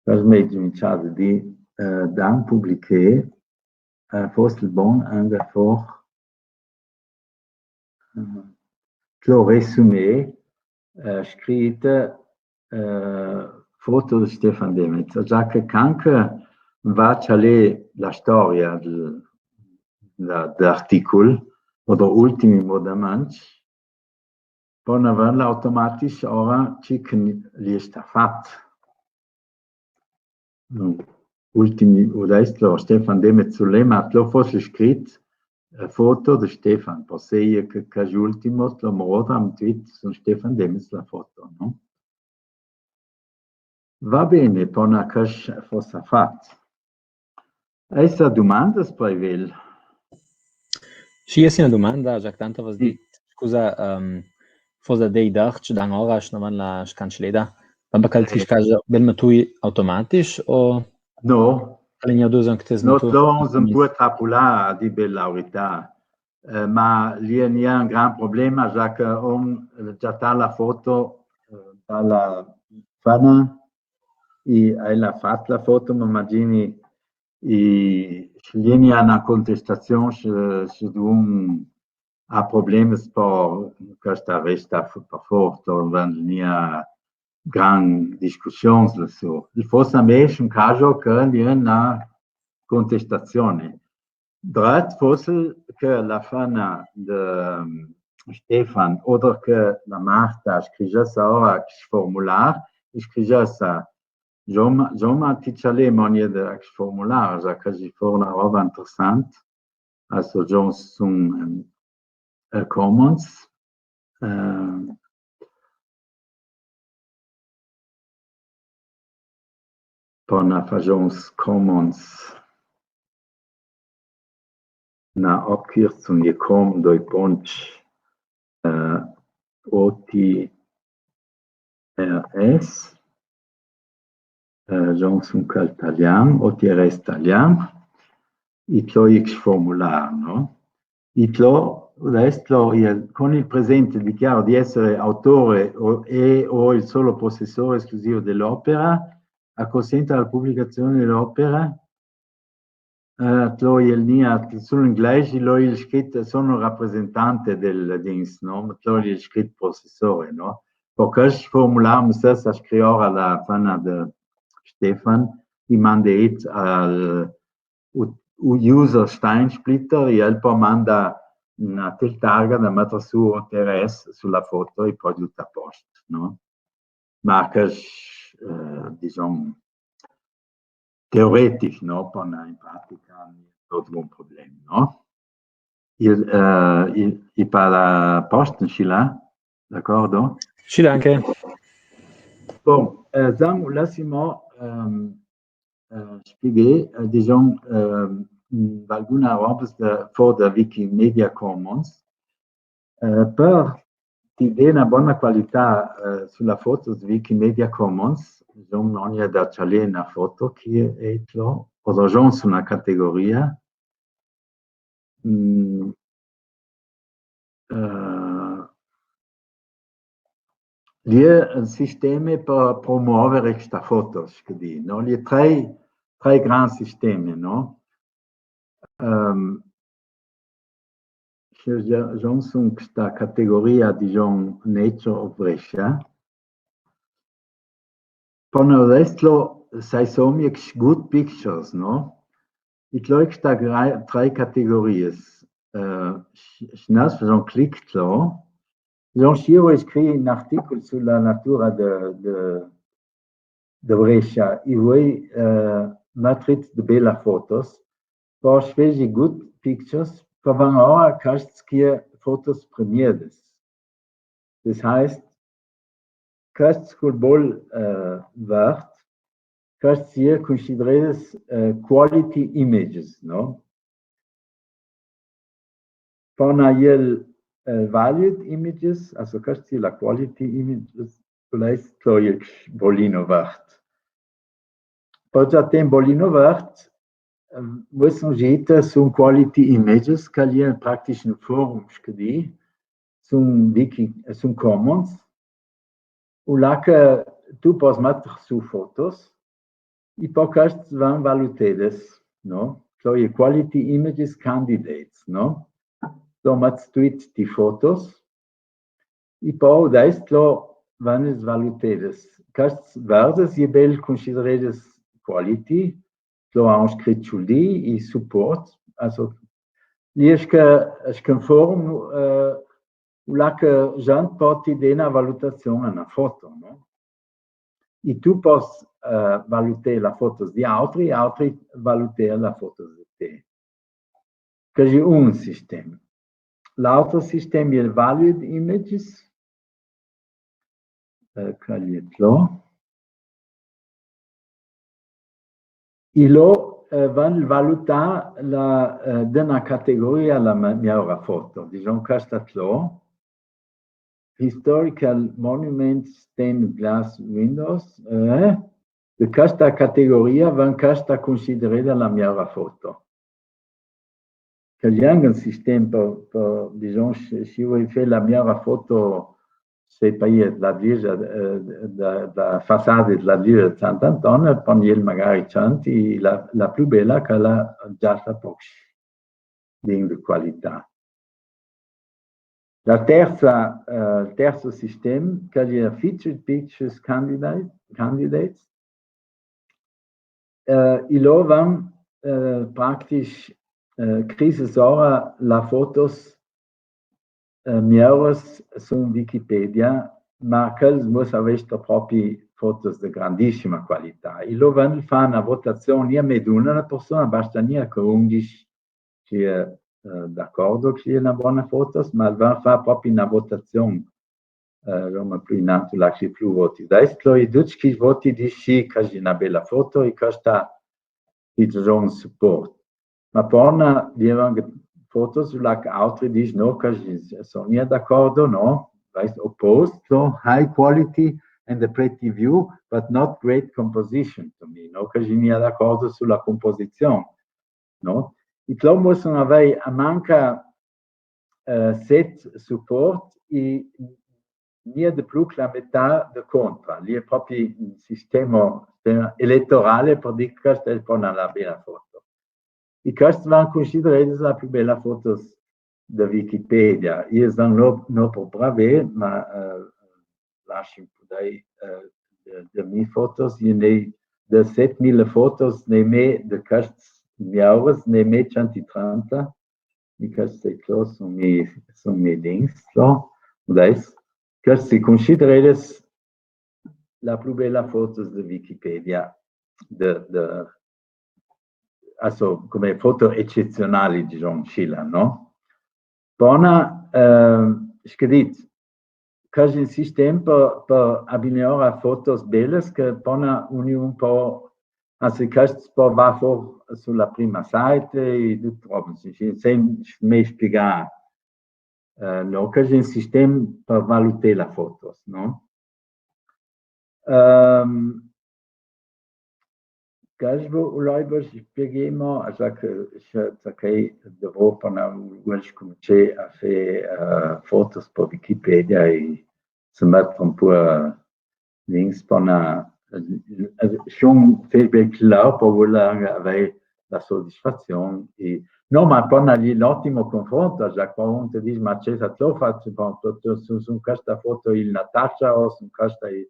che m'è sminchà de dì, eh, dan publichè, eh, foss bon anche for, eh, tlo resumè, eh, scrit, eh, foto de Stefan Demetz, già che anche va a lè la storia del, da, d'articul, o da ultimi modaments, po na van automatisch ora ce che l'è stà fat. Mm. Ultimi, u destro, Stefan Demetz sule, ma tlo foss scrit, eh, foto de Stefan, po seie che, che l'ultimo, tlo moroda, am tweet, sun Stefan Demetz la foto, no? Va ben, po na che fossa fat. Esa dumandas, Paivel? Sì, esa na dumanda, già che tant v'has dit. Scusa, ehm, foss da dei dach, dan ora, schi no van la scanceleda. Va ben che l'è scaja bel metui automatisch, o? No. Che l'è gnà dus an che t'has metui? No, tlo on un po' trapulà, a dì bel la verità. Eh, ma l'è gnà un gran problema, già che on giattà la foto, eh, da la fana, e ella l'ha fat la foto, ma imagini, e schi l'è gnà na contestazion, schi, schi un ha problemas, po chesta resta f-, par fort, o van gnà gran discussiuns lassù. Il foss a me un caso che l'è na contestazione. Dret fosse che la fana de, ehm, Stefan, oder che la Marta scrigesse ora chest formular, e scrigesse: Joma, joma ti cialemo niede a chest formular, già che l'è for na roba interessant, a so Johnson, ehm, eh, Commons, eh, po na Fajons Commons, na Abkürzung gekomm, doi Punts, eh, O T R S, eh, Jons un Cal Talian, O T R S Talian, i tlo ix formular, no? I tlo, desto, i, con il presente dichiaro di essere autore o, e o il solo possessore esclusivo dell'opera, acconsento alla pubblicazione dell'opera, eh, tlo i el nia, sul inglese, lo il scrit, sono rappresentante del dings, no? Tlo il scrit possessore, no? Perché formular, mi sa, sa scriora la fana de Stefan, i mande it al u-, u-, user Steinsplitter, i el po manda na tel targa da metter su O T R S su la foto i po tut a post, no? Ma che, eh, dizon, teoretic, no? Po na in pratica, no tot un problem, no? I, eh, i, i par la post, inscì là, d'accordo? Sì, anche. Bon, eh, zan, lassimo, ehm, eh, spieghe, eh, dizon, ehm, mm, alguna roba de, for de Wikimedia Commons. Eh, par ti dà na bona qualità, eh, su la foto de Wikimedia Commons, dizon, ogne da cialà na foto che e tlo, o dizon su na categoria, mm, eh, i è un sistema par promuovere sta foto, che dì, no? I è tre, tre gran sistemi, no? Ehm, che già, già son sta categoria, dizon, Nature of Brescia. Pò na restlo, sai, somiglia Good Pictures, no? I tlo sta gra-, tre categorias. Eh, s-, s-, nas, son clic tlo. Son sciu e scrîf un articul su la natura de, de, de Brescia. I vöi, eh, matrit de belas fotos. Pò svesi Good Pictures, pò van ora casts che fotos premiadas. Das heißt, casts cul bol, eh, vert, casts i è consideredes, eh, quality images, no? Pò na i è, eh, valued images, also casts i è la quality images, vielleicht so i è bolino vert. Pò za ten bolino vert, ehm, vöi son gite, son quality images, che i è praktisch un forum, che dì, son wiki, son commons, u là che tu pos metter su fotos, i pò casts van valutedes, no? So i è quality images candidates, no? So mets tu it ti fotos, i pò dest lo vanes valutedes. Casts verdes i è bel consideredes quality, lo han scrit sul dì, i support, also, i è sche, sche un forum, eh, u là che gent pò ti dà na valutazion a na foto, no? I tu pos, eh, valutà la foto di altri, altri valutà la foto di te. Che i è un sistema. L'altro sistema i è valued images. Eh, che i è tlo. I lo, eh, van valutà la, eh, de na categoria la ma-, miora foto. Dizon, questa tlo. Historical Monuments Stained Glass Windows, eh, de questa categoria van questa considerada la miora foto. Che i è un sistema par, par, dizon, se, se vöi fà la miora foto, se pò dì, la gliesa, eh, da, da fasada dela gliesa de Sant'Anton, pò dì magari cent, i la, la plü bela che la già sta poc de qualità. La terza, eh, terzo sistema, che i è Featured Pictures Candidate, Candidates, eh, i lo van, eh, praktisch, eh, crises ora la fotos, eh, mioras su Wikipedia, ma che i muss avè propi fotos de grandissima qualità. I lo van fà na votazion, gnà meduna persona, basta gnà che undici che i è, eh, d'accordo che i è na bona foto, ma i van fà propi na votazion eh, Roma plu inantu, là che i plu voti. Dai, sto i ducj chi voti, disi, questa xe una bela foto, e questa i dà un support. Ma po na, vien anca fotos là che altri diseno, no, questa son mia d'acordo, no? Weißt, opposed, so high quality and a pretty view, but not great composition to me, no? Questa mia d'acordo su la composizion, no? I tlo mussen avei a manca, eh, set support e mia de plu che la metà de contra. Lì xe propri un sistema, sistema eletorale, par dir che questa xe po na bela foto. E questa va cunsiderada la plu bela foto de Wikipedia. Io son no, no par brave, ma, eh, lassi un po' dai, eh, de, de mie fotos, io n'hai de set mila fotos, n'hai me de quests miauras, n'hai me cent e trenta, e questi qua son mie, son mie dings, no? Dai, questi cunsiderati la plu bela fotos de Wikipedia, de, de, also, come foto eccezionali, disemo, scila, no? Bona, eh, scritt, quasi un sistem par, par abbinare fotos belas che bona un, un po', anzi, questi po' va for su la prima saita e tut roba, sì, sì, sen me spiegà. Eh, no, quasi un sistem par valutà la fotos, no? Ehm, Quasi vo-, volevo spiegare, a sa che, sa, sa che dopo, po na, vuel scomincià a fà, eh, fotos par Wikipedia e se mette un po' a links, po na, eh, eh, son feedback là, po vuel avè la sodisfazion e, no, ma po na, l'è un ottimo confronto, a sa che un te dis, ma ce sa tlo fat, po, po, po, su, su questa foto il Natasha o su questa il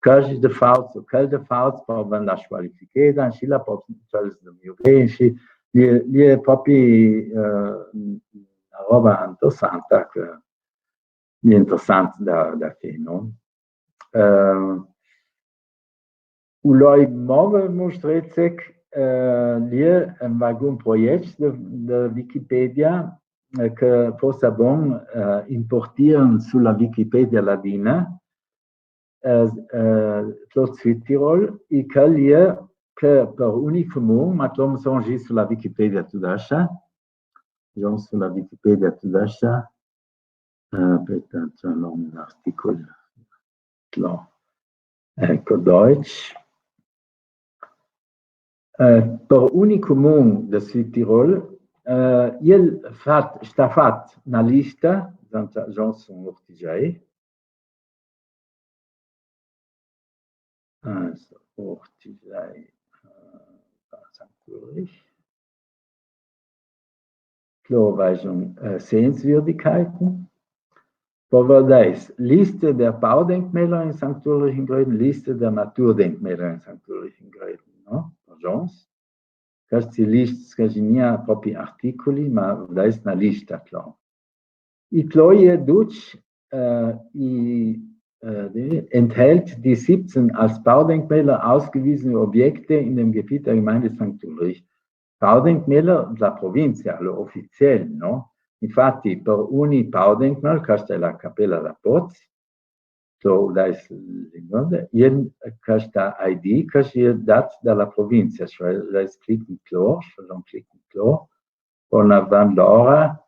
quasi de fals, o quel de fals, po ven la squalificada, ansi la po fals de mio ben, ansi, l'è, l'è propri, eh, na roba interessanta, che l'è interessant da, da fà, no? Eh, u loi move mustrezec, eh, l'è, eh, vagun proiets de, de Wikipedia, eh, che fosse bon, eh, importiren su la Wikipedia ladina, eh, eh, tlo Südtirol, e che l'è che par uni comun, ma tlo son zis su la Wikipedia tudascia, son su la Wikipedia tudascia, eh, aspetta, c'è un articolo, tlo, ecco, Deutsch. Eh, par uni comun de Südtirol, eh, el fat, sta fat na lista, son, son urtigiai, Also, och die drei, äh, Sankt Ulrich. Klarweisung, äh, Sehenswürdigkeiten. Wo war das? Liste der Baudenkmäler in Sankt Ulrich in Gröden, Liste der Naturdenkmäler in Sankt Ulrich in Gröden, no? Agence. Queste liste, queste mia propri articoli, ma da esse na lista, klar. I tlo i ducj, eh, i, eh, die, enthält die siebzehn als Baudenkmäler ausgewiesene Objekte in dem Gebiet der Gemeinde Sankt Ulrich. Baudenkmäler dla provinzia, alura ufiziel, no? Infati, par uni Baudenkmal, questa xe la capela da Poz, so, da esse, in questa I D, questa xe dada da la provinzia, cioè, da esse clic in clor, cioè, un clic in clor, po na banda ora,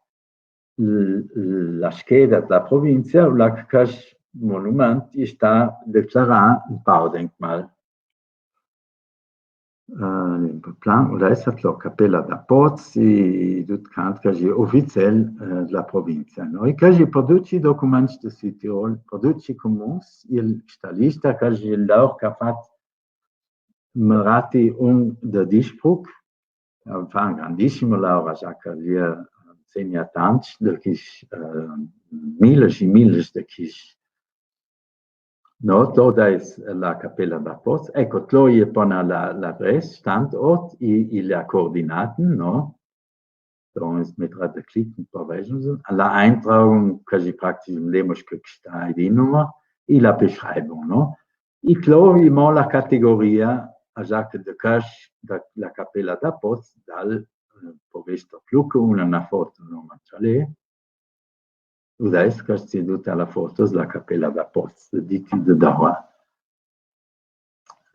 l-, la scheda dla provinzia, là che quest monument i sta declarà un Baudenkmal. Eh, plan, là esse la capela da Poz, i dut cant che xe ufiziel, eh, dla provinzia, no? E che xe par ducj i documents de Südtirol, par ducj i comuns, i sta lista che xe lor che à fat Merati un de Dispruc, eh, fa un grandissimo laoro, za che l'è, eh, segna tant de chis, eh, miles e miles de chis No, tlo da esse la capela da Poz. Eco, tlo i pona la, l'adress, Standort, i, i la coordinaten, no? Tlo es metra de clic, un po' vegem. La Eintragung, quasi practicamente che sta I D-Nummer, i la Beschreibung, no? I tlo i mo la categoria, a za che de cash da la capela da Poz, dal, eh, po vesta plu che una, na foto, no, ma ciò l'è. Udais, chest e duta la fotos, la capela da Pots, de diti de Daua.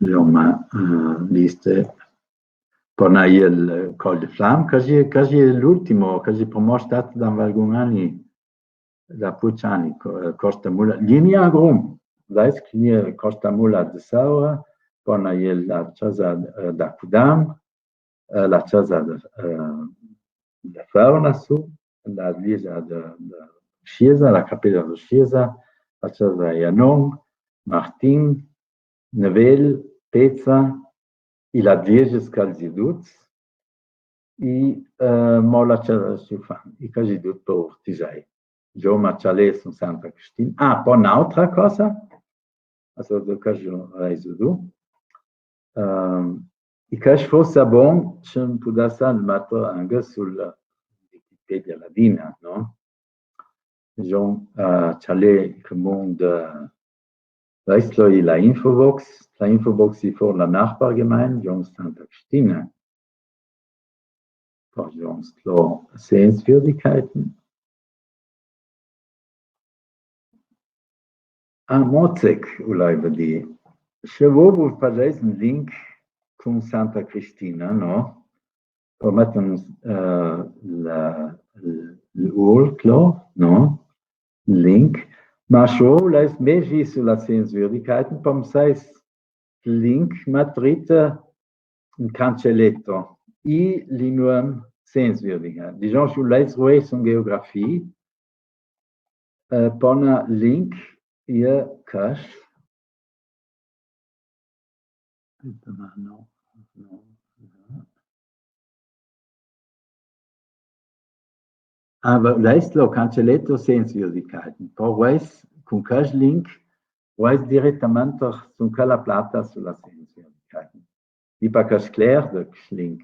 Insoma, eh, liste. Po na el Col de Flam, quasi, quasi l'ultimo, quasi primo stat da valgun ani, da puci ani, co-, eh, Costa Mula, linea Grum, udais che linea Costa Mula de Saura, po na el la casa, eh, da Cudam, eh, la casa de, eh, de Fernasu, la glesia de, de Sciesa, la capela de Sciesa, la casa de Janon, Martin, Nevel, Pezza, i la glesia Scalziduts, i, eh, mo la casa de Stufan, i quasi dut pe Urtisei. Insoma, cjalè sun Santa Cristina. Ah, po n'autra cosa, also, do quasi rezu du. Ehm, i quasi fosse bon, se un pudesse metter anca sul Wikipedia ladina, no? Insoma, eh, cjalè che mund, eh, Weislo i la Infobox, la Infobox i for la Nachbargemeinde, Santa Cristina. Po sonsdlo Sehenswürdigkeiten. Ah, Mozek, ulaiva di. Se vo, vo fazais un link cun Santa Cristina, no? Permetten, eh, la, l-, l'url, no? Link. Ma se vo, lais mezi su la Sehenswürdigkeiten, pom sais link, ma dritta un cancelletto. I li nuom Sehenswürdigkeiten. Dizon, se vo lais rues un Geografie, eh, pona link, i quasi Speta, ma no, no, no. Ah, va, là è sto cancelletto Sehenswürdigkeiten. Po vèis, cun chel link, vèis direttamente su chela plata su la Sehenswürdigkeiten. I par chel scler de chel link.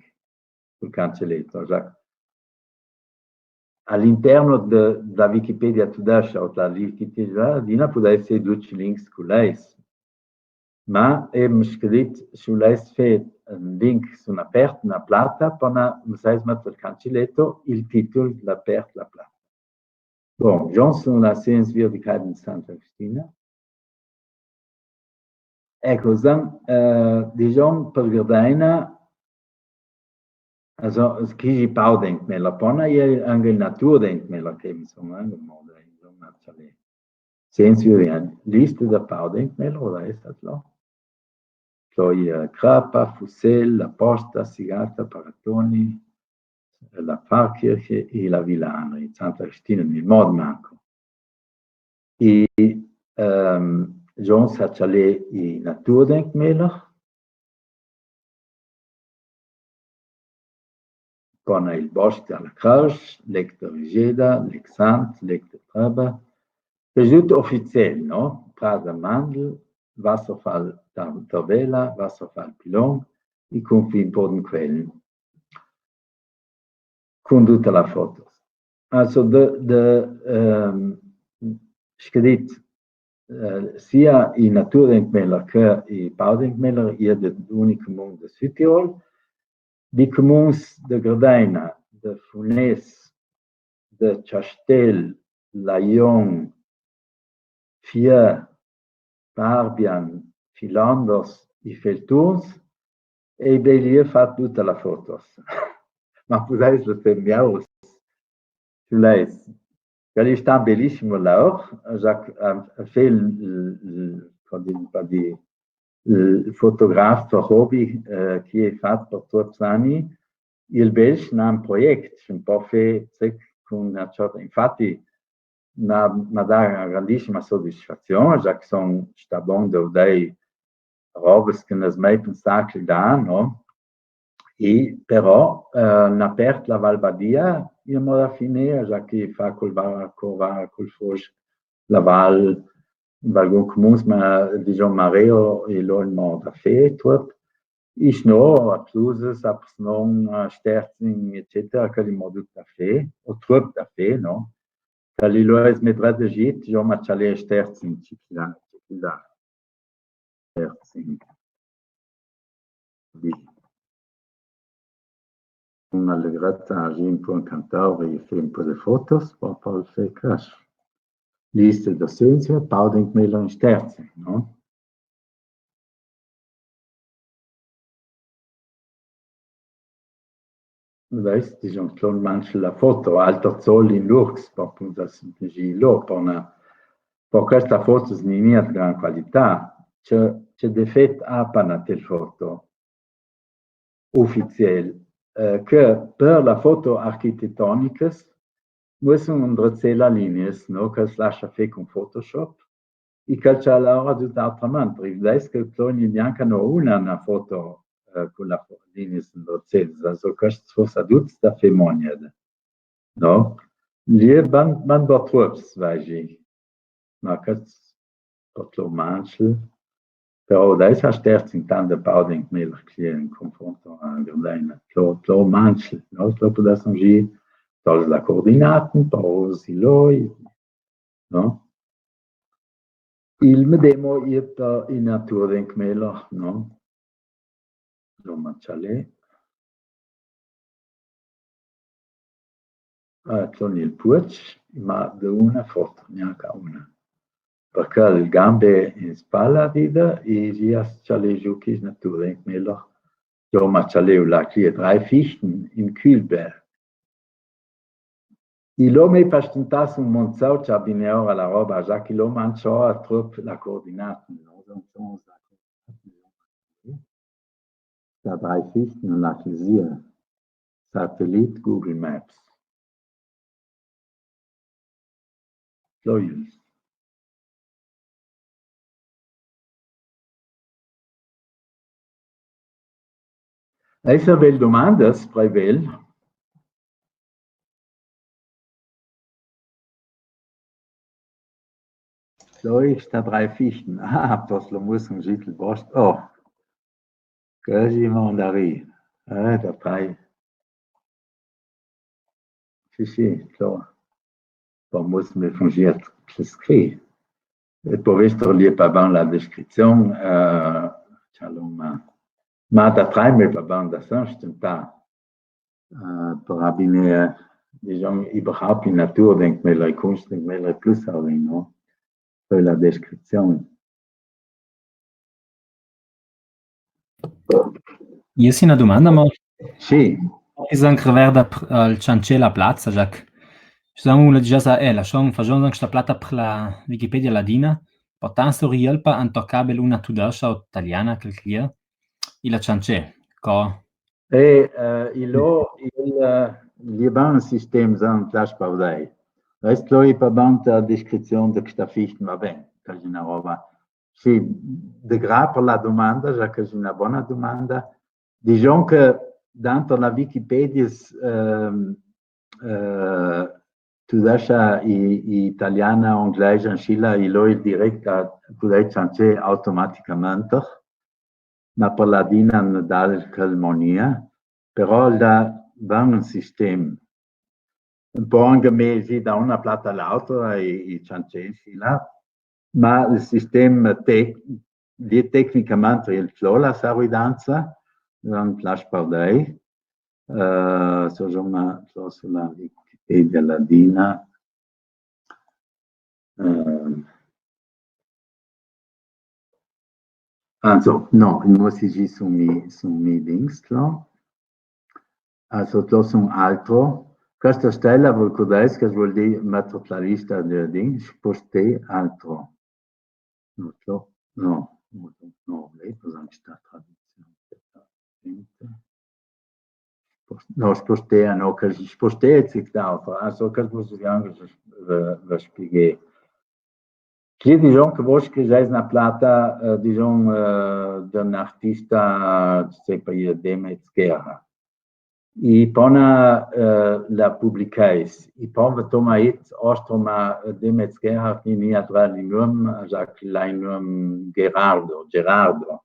Sul cancelletto, già. A l'interno de, de la Wikipedia tudesca o de la Wikipedia ladina pudais jessi ducj links culais. Ma emm scrit, se vulais fé un link su na pert, na plata, po na, me sais metter sul cancelletto il titul de la pert, la plata. Bon, Johnson, la Sehenswürdigkeiten de Santa Cristina. Eco, dann, eh, dizon, per Gardeina, also, es chi i Baudenkmäler, po na i anche i Naturdenkmäler che, insomma, in modo, insomma, cioè, Sehenswürdigkeiten, Liste der Baudenkmäler, oder ist das noch? Cioè, eh, Crapa, Fussell, la Posta, Sigata, Paratoni, la Pfarrkirche e la Villa Henry, Santa Cristina, mi mod manco. I, ehm, Johnson, cioè, i Naturdenkmäler, po na il Bosch de la Crausch, Lec de Rigeda, Lec Sant, Lec de Treba, Perdut offiziell, no? Prada Mandel, Wasserfall Tar-, Tarvela, Wasserfall Pilon, i Cunfin Bodenquellen. Cun duta la fotos. Also de, de, ehm, scrit, eh, sia i Naturdenkmäler che i Baudenkmäler, i è de l'unic cumun de Südtirol, di cumuns de Gardeina, de Funes, de Chastel, Laion, Fier, Parbian, Filanders, i Felturns, e i beli fat duta la fotos. Ma pudais le fé miaus. Su lais. Chel li sta belissim laur, già che, eh, fé il, il, il, come dir, come dir, il fotograf per hobby, eh, chi i fat per tuots ani, il belsch n'ha un project, un po' fé, se cun na ciorta, infati, ma, ma dà na grandissima sodisfazion, già che son stà bon de veder robes che n'es mai pensà che dà, no? E però, eh, n'ha pert la Val Badia, i è mora finea, già che fa cul Vara, cul Vara, cul Fosch, la Val, valgun cumuns, ma, dizon, Mareo, i l'ho mora fé, tuot. I sno, a Cluses, a Prsnon, a Sterzing, eccetera, che li mo dut da fé, o tuot da fé, no? Che li lo es me dret de gît, jo ma ciale Sterzing, ci chi da, ci chi da. Sterzing. Di. Una allegrezza, a gî un po' incantau, i fé un po' de fotos, po, po fé crash. Lista da Sönzia, Pau Denkmäler in Sterzing, no? Veistu, dizon, clon mantschel la foto, alter zol in lurx, par puntas in giro, par na, par chesta foto sni gnà de gran qualità. Ce, ce defet a pana tel foto ufiziel, eh, che per la foto architetoniche, mussen undrezé la linias, no, che se lascia fé cun Photoshop, e che ciò alora dut autrament, perché vedais che clon gnanca no una, na foto, eh, cun la fo-, linias undrezé, also che forsa dut sta fé mognad, no? Lie ban, ban do trups, vagi. Ma che tot lo mantschel. Però dai sa sterz intant de Pau Denkmäler clì in confronto a Gardena. Tot lo mantschel, no? Tot lo pudas un gi, tot la coordinaten, però si loi, no? Il medemo e per i Naturdenkmäler, no? Lo mantschel. Ah, clon il puec, ma de una foto, gnanca una. Perché il gambe in spalla, vide, e zi as ciale giù chi Naturdenkmäler. Lo mantschel la clì e drei Fichten in Kühlberg. E lo me par stuntas un monzau ce abbineora la roba, za che lo mancio a trup la coordinata, no? Sta drei Fichten in la Chiesa. Satellit, Google Maps. Lo just. Eis avel dumandas, prei vel? Soi sta drei Fichten. Ah, das lo muss un Gittel Bost. Oh. Quasi mandari. Eh, da drei. Sì, sì, ciò. Po muss me fungir pli scri. E po vestro lie pa ban la descrizion, eh, ciò, ma, ma da drei me pa ban da san stunta. Eh, par abbinear, dizon, iberhaupt i Naturdenkmäler, i Kunstdenkmäler, pli sauri, no? Par la descrizion. Jaz si na dumanda, ma... Sì. Jaz sem anche verda pr-, al Ciancè la placa, Jacques. Sam una digià sa, eh, la son, fason anche sta placa per la Wikipedia ladina, po tanto riel pa anto cabel una tudascia o taliana, quel che è, e la Ciancè, co E, eh, ilo, il, eh, lie ban sistem zan tlaš pavdai. Rest lo i pa ban ta descrizion de chesta Fichten, va ben, ca gina roba. Sì, de gra par la dumanda, za ca gina bona dumanda. Dizon ca dant la Wikipedia, ehm, eh, tudascia i, i taliana, o angleisa, ansila, ilo i direct a, tudai Ciancè automaticamente. Na paladina na dal calmonia, però la ban un sistem. Un po anche mesi da una plata a l'altra, i, i Ciancè ansila, ma il sistem tec-, di tecnicamente il flola sa ridanza, non la spardei, eh, so già una, so sulla Wikipedia ladina, eh, Anzo, no, no si gi su mi, su mi dings, no? Anzo, to sun altro. Questa stela vol cudais, che vol di metter la lista de dings, sposte altro. No, to, no, no, no, lei, cosa mi sta traduzione? Aspetta, gente. Spos-, no, spostea, no, che spostezi, no, anzo, che vos vian, ve, ve spieghi. Chi dizon che vos scriveis na plata, eh, dizon, eh, d'un artista, se pa i Demetz Gerhardt. I po na, eh, la publicheis. I po ve tomait, ostro ma, eh, Demetz Gerhardt, ni, ni adra li nuom, za che l'ai nuom Gerardo, Gerardo.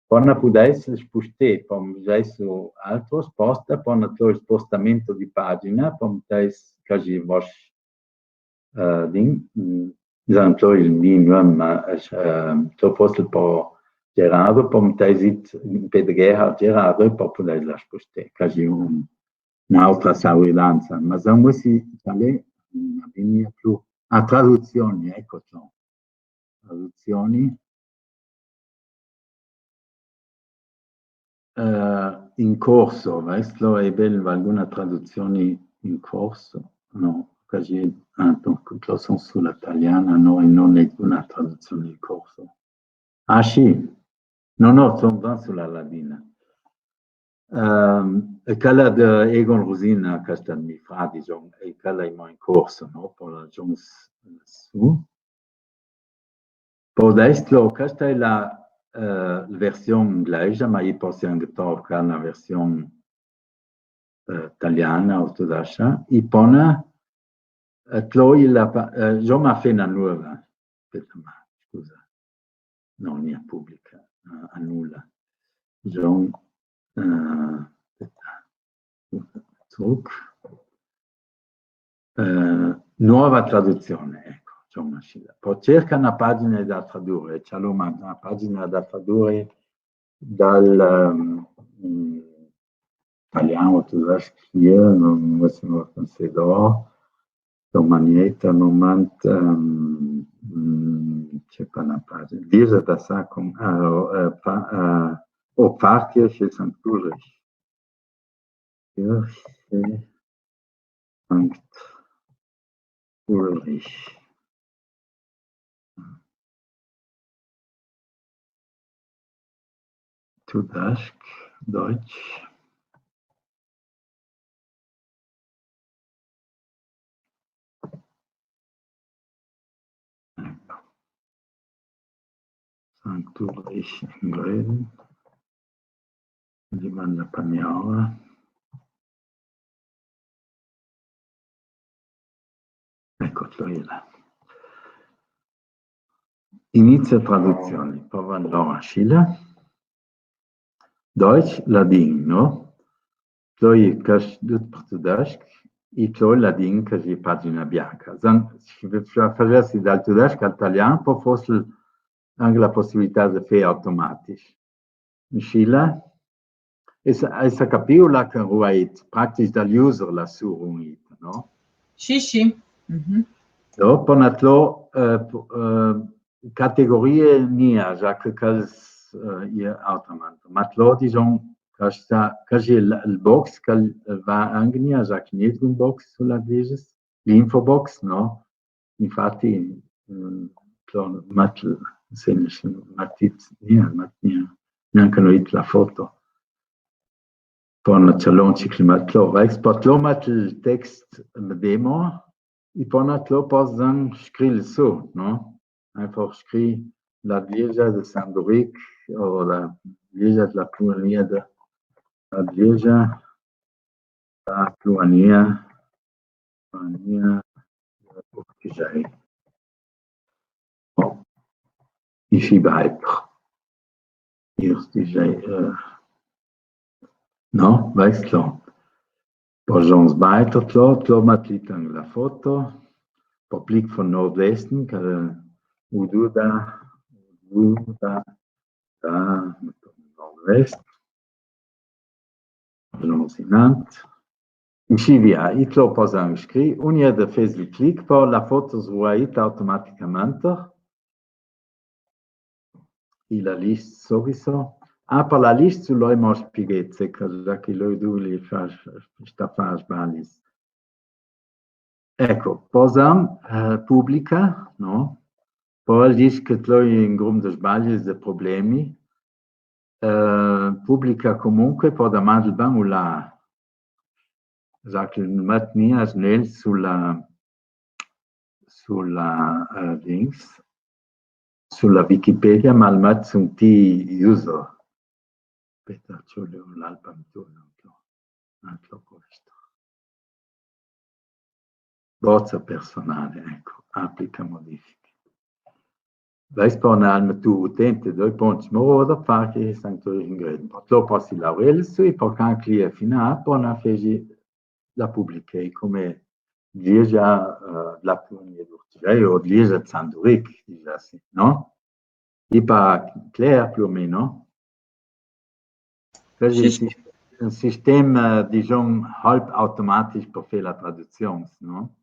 Po na pudeis spuste, po na pudeis altro sposta, po na tro spostamento di pagina, po na pudeis quasi vos, eh, din, mm, zan tro il di nuom, ma, eh, tro posto po Gerardo, po na pudeis it pe de Gerardo, e po pudeis la spuste, quasi un, un'altra sauridanza. Ma zan musi, sale, mm, na venia plu. Ah, traduzioni, ecco, no. Traduzioni. Eh, in corso, vesto, e bel, alguna traduzioni in corso? No, quasi, ah, dunque, lo son su la taliana, no, e no ninguna traduzioni in corso. Ah, sì. No, no, son zà su la ladina. Ehm, e quela de Egon Rosina, questa mi fa, disons, e quela i mo in corso, no? Po la gions su. Po destro, questa e la, eh, version inglesa, ma i possi anca trovar na version, eh, taliana o tudasca. I pona, eh, tlo i la pa-, eh, jo ma fé na nova. Speta, ma, scusa. No, gnà publica, eh, anulla. Jo, eh, speta. Truc. Eh, nova traduzioni, ecco, insoma, sì. Po cerca na pagina da tradurre, cioè, alora, na pagina da tradurre dal, ehm, mm, talian, o tudasc, no, no, no, no, no, Domagneta, no, mant, ehm, mm, ce pa na pagina. Dise da sa con, ah, o, eh, pa, eh, o parti, ce Sankt Ulrich. Kirche Sankt Ulrich. Tudasc, Deutsch. Ecco. Sankt Ulrich in Greden. Di Magna Paniaua. Ecco, tlo i la. Inizia traduzioni, po van lora Schiller. Deutsch, ladin, no? Tlo i casc dut par tudasc, i tlo ladin, casc pagina bianca. Zan, se i fasessi dal tudasc al talian, po fosse anca la pussibilità de fé automatisch. Schiller? E sa, e sa capiu là che ruait, practic dal user la surunita, no? Sì, sì. Mhm. Dopo na tlo, eh, p-, eh, categorie gnà, già che quels, eh, i è autrament. Ma tlo, disons, che sta, che xe il, il box, che va anca gnà, già che gnà un box su la gliese, l'info box, no? Infati, mm, tlo, ma tlo, se ne, ma ti, gnà, ma gnà, gnanca no i la foto. Po na tsalon ci clima tlo, veis, po tlo ma il text medemo, i po na tlo po zan scrì su, no? Einfach scrì la gliese de San Duric o la gliese de la Pluania de, la gliese de la Pluania, Pluania, Urtigei. Bon. Ici weiter. Urtigei, eh, no, veis tlo. Po zans weiter tlo, tlo ma tli anca la foto. Publik von Nordwesten, che Ududa, Ududa, da, Nordwest. Zans inant. Inscì via, i tlo po zan scrì, un i è de fesi clic, po la foto se ruait automaticamente. I la list sovieso. Ah, par la list su loi mo spighezze, che già che loi du li fa, sta fa sbalis. Ecco, po zan, eh, publica, no? Po el dis che tlo i in grum de sbaglis, de problemi. Eh, publica comunque, po da mandel ben u la. Già che el met gnà snel su la, su la, eh, dings, su la Wikipedia, ma el met sun ti user. Speta, ciò, l'alba mi torna un po'. Altro questo. Bozza personale, ecco, applica modifiche. Veis po na alma tu utente, doi ponts, moro da far che San Duric in Greden. Po tlo po si laurel su, i po can clie fina, po na fesi la publiche, come gliese, eh, la Pluania d'Urtigei, o gliese San Duric, disasi, no? I pa cler, più o meno. Quasi sì, sì. Un sistema, disons, halb automatisch par far la traduzion, no?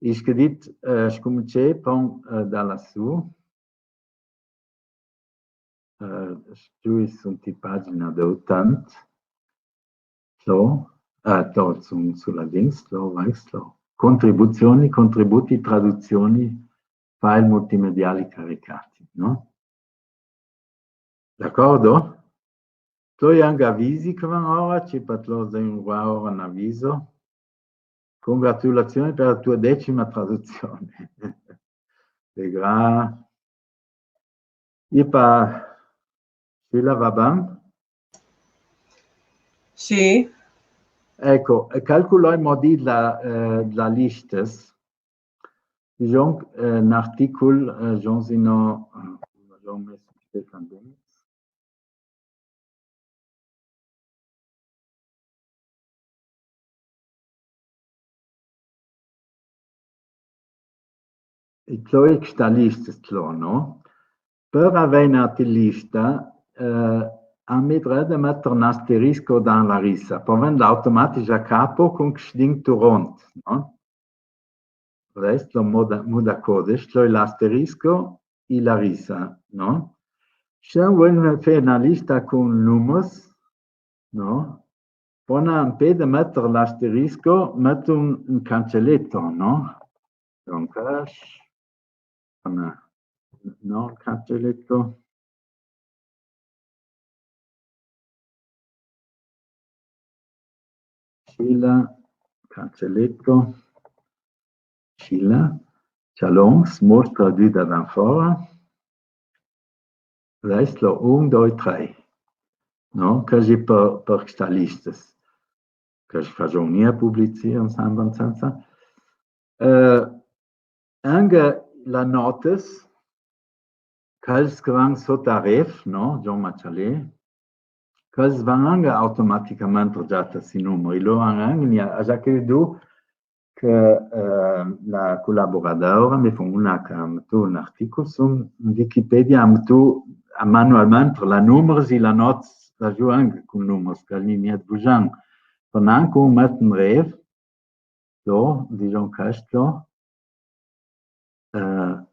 Isch che dit, eh, scumincè, pon, eh, da lassù. Eh, sgiù i sun ti pagina de otant. Tlo, eh, tlo, sun, su ladins, tlo, vaistu, tlo. Contribuzioni, contributi, traduzioni, file multimediali caricati, no? D'acordo? Tlo i anca avisi che van ora, ci pa tlo, z'è un ora un aviso. Congratulazioni per la tua decima traduzione. De gra-, i pa, Sheila, va ben? Sì. Eco, e calculo i modi dla, eh, dla listes. Dizon, eh, un articul, eh, dizon, sino, eh, dizon, mes, Stefan Denz. I tlo i sta lista, tlo, no? Per avè na altra lista, eh, a mi dreda metter un asterisco dan la risa, per vender automatisch a capo cun chestin turont, no? Vaistu, muda, muda codesch, tlo l'asterisco e la risa, no? Se un völ fà na lista cun numers, no? Pò na, in pè de metter l'asterisco, mett un, un cancelletto, no? Donca, una, no, un cancelletto. Sheila, cancelletto. Sheila, cjalons, mostra di da dan fora. Vaistu, un, doi, trei. No? Che i per, per chestas listas. Che i fason mia publiziri, insoma, senza. Eh, anca la notas, chels che van sota ref, no? Dizon, ma cjalè, chels van anca automaticamente già si numeri, lor anca, anca, a, a già che du, che, eh, la colaboradora, mi fon una che a metù un articul su Wikipedia, a metù manualmente la numers e la notas, la giù anca cun numers, che lì niente bugian. Però anca un mett un ref, do, dizon chesto, eh,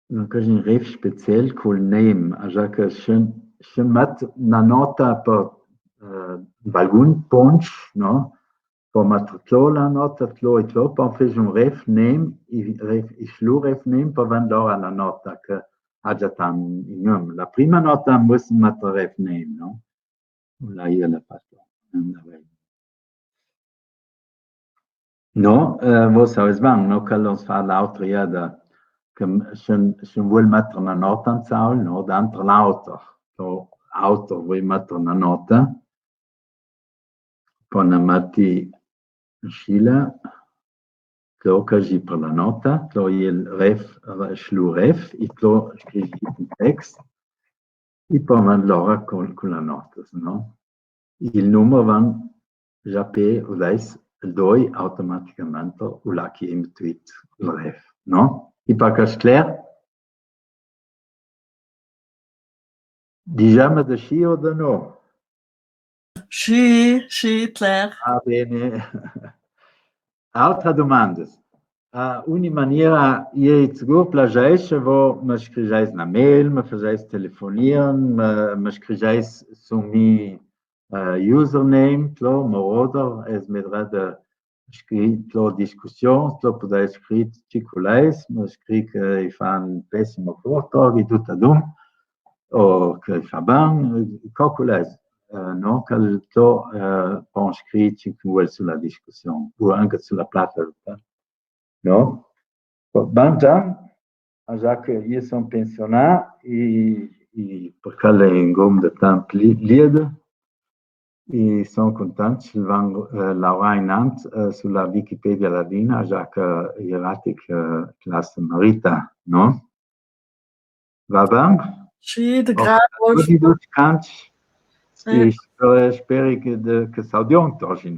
un casin ref special cul name, a già che se, se mett na nota per, eh, valgun ponch, no? Pò metter tlo la nota, tlo e tlo, pò fà un ref name, e ref, e slu ref name, pò vender la nota che a già un nome. La prima nota a muss metter ref name, no? La i la pato. No, eh, vo savais ben, no, che l'on fa l'autra jada, che se, se un völ metter na nota in saul, no, dentro l'auter, no, auter, völ metter na nota, pò na metti Sheila, tlo che i per la nota, tlo i el ref, slu ref, e tlo scrivi un text, e pò man lora cun, cun la nota, no? El numer van già pe, vaistu, doi automaticamente, u là che i metù el ref, no? E par che sia cler, dizoma de sì o de no? Sì, sì, cler. Ah, ben. Altre dumandes? Ah, ogni maniera, i è sigur plaseis se vo me scriveis na mail, me faseis telefonire, me, me scriveis su mi, eh, username, tlo, Moroder, es me dreda scri-, tlo discussion, tlo pudeis scri ce che vuleis, me scri che i fa un pessimo vortrag, e tut adun, o che i fa ben, ce che vuleis, eh, no? Che tlo, eh, pon scri ce che i völ su la discussion, o anca su la plata, no? Bon, ben, a già che i son pensionà, e, e per chel ingom de temp li-, liede, e son content, i van, eh, laurà inant, eh, su la Wikipedia ladina, a già che i rati che, eh, che la se merita, no? Va ben? Sì, de grad. Tuti ducj canti. Sì. E sper-, speri che de, che s'audion torna.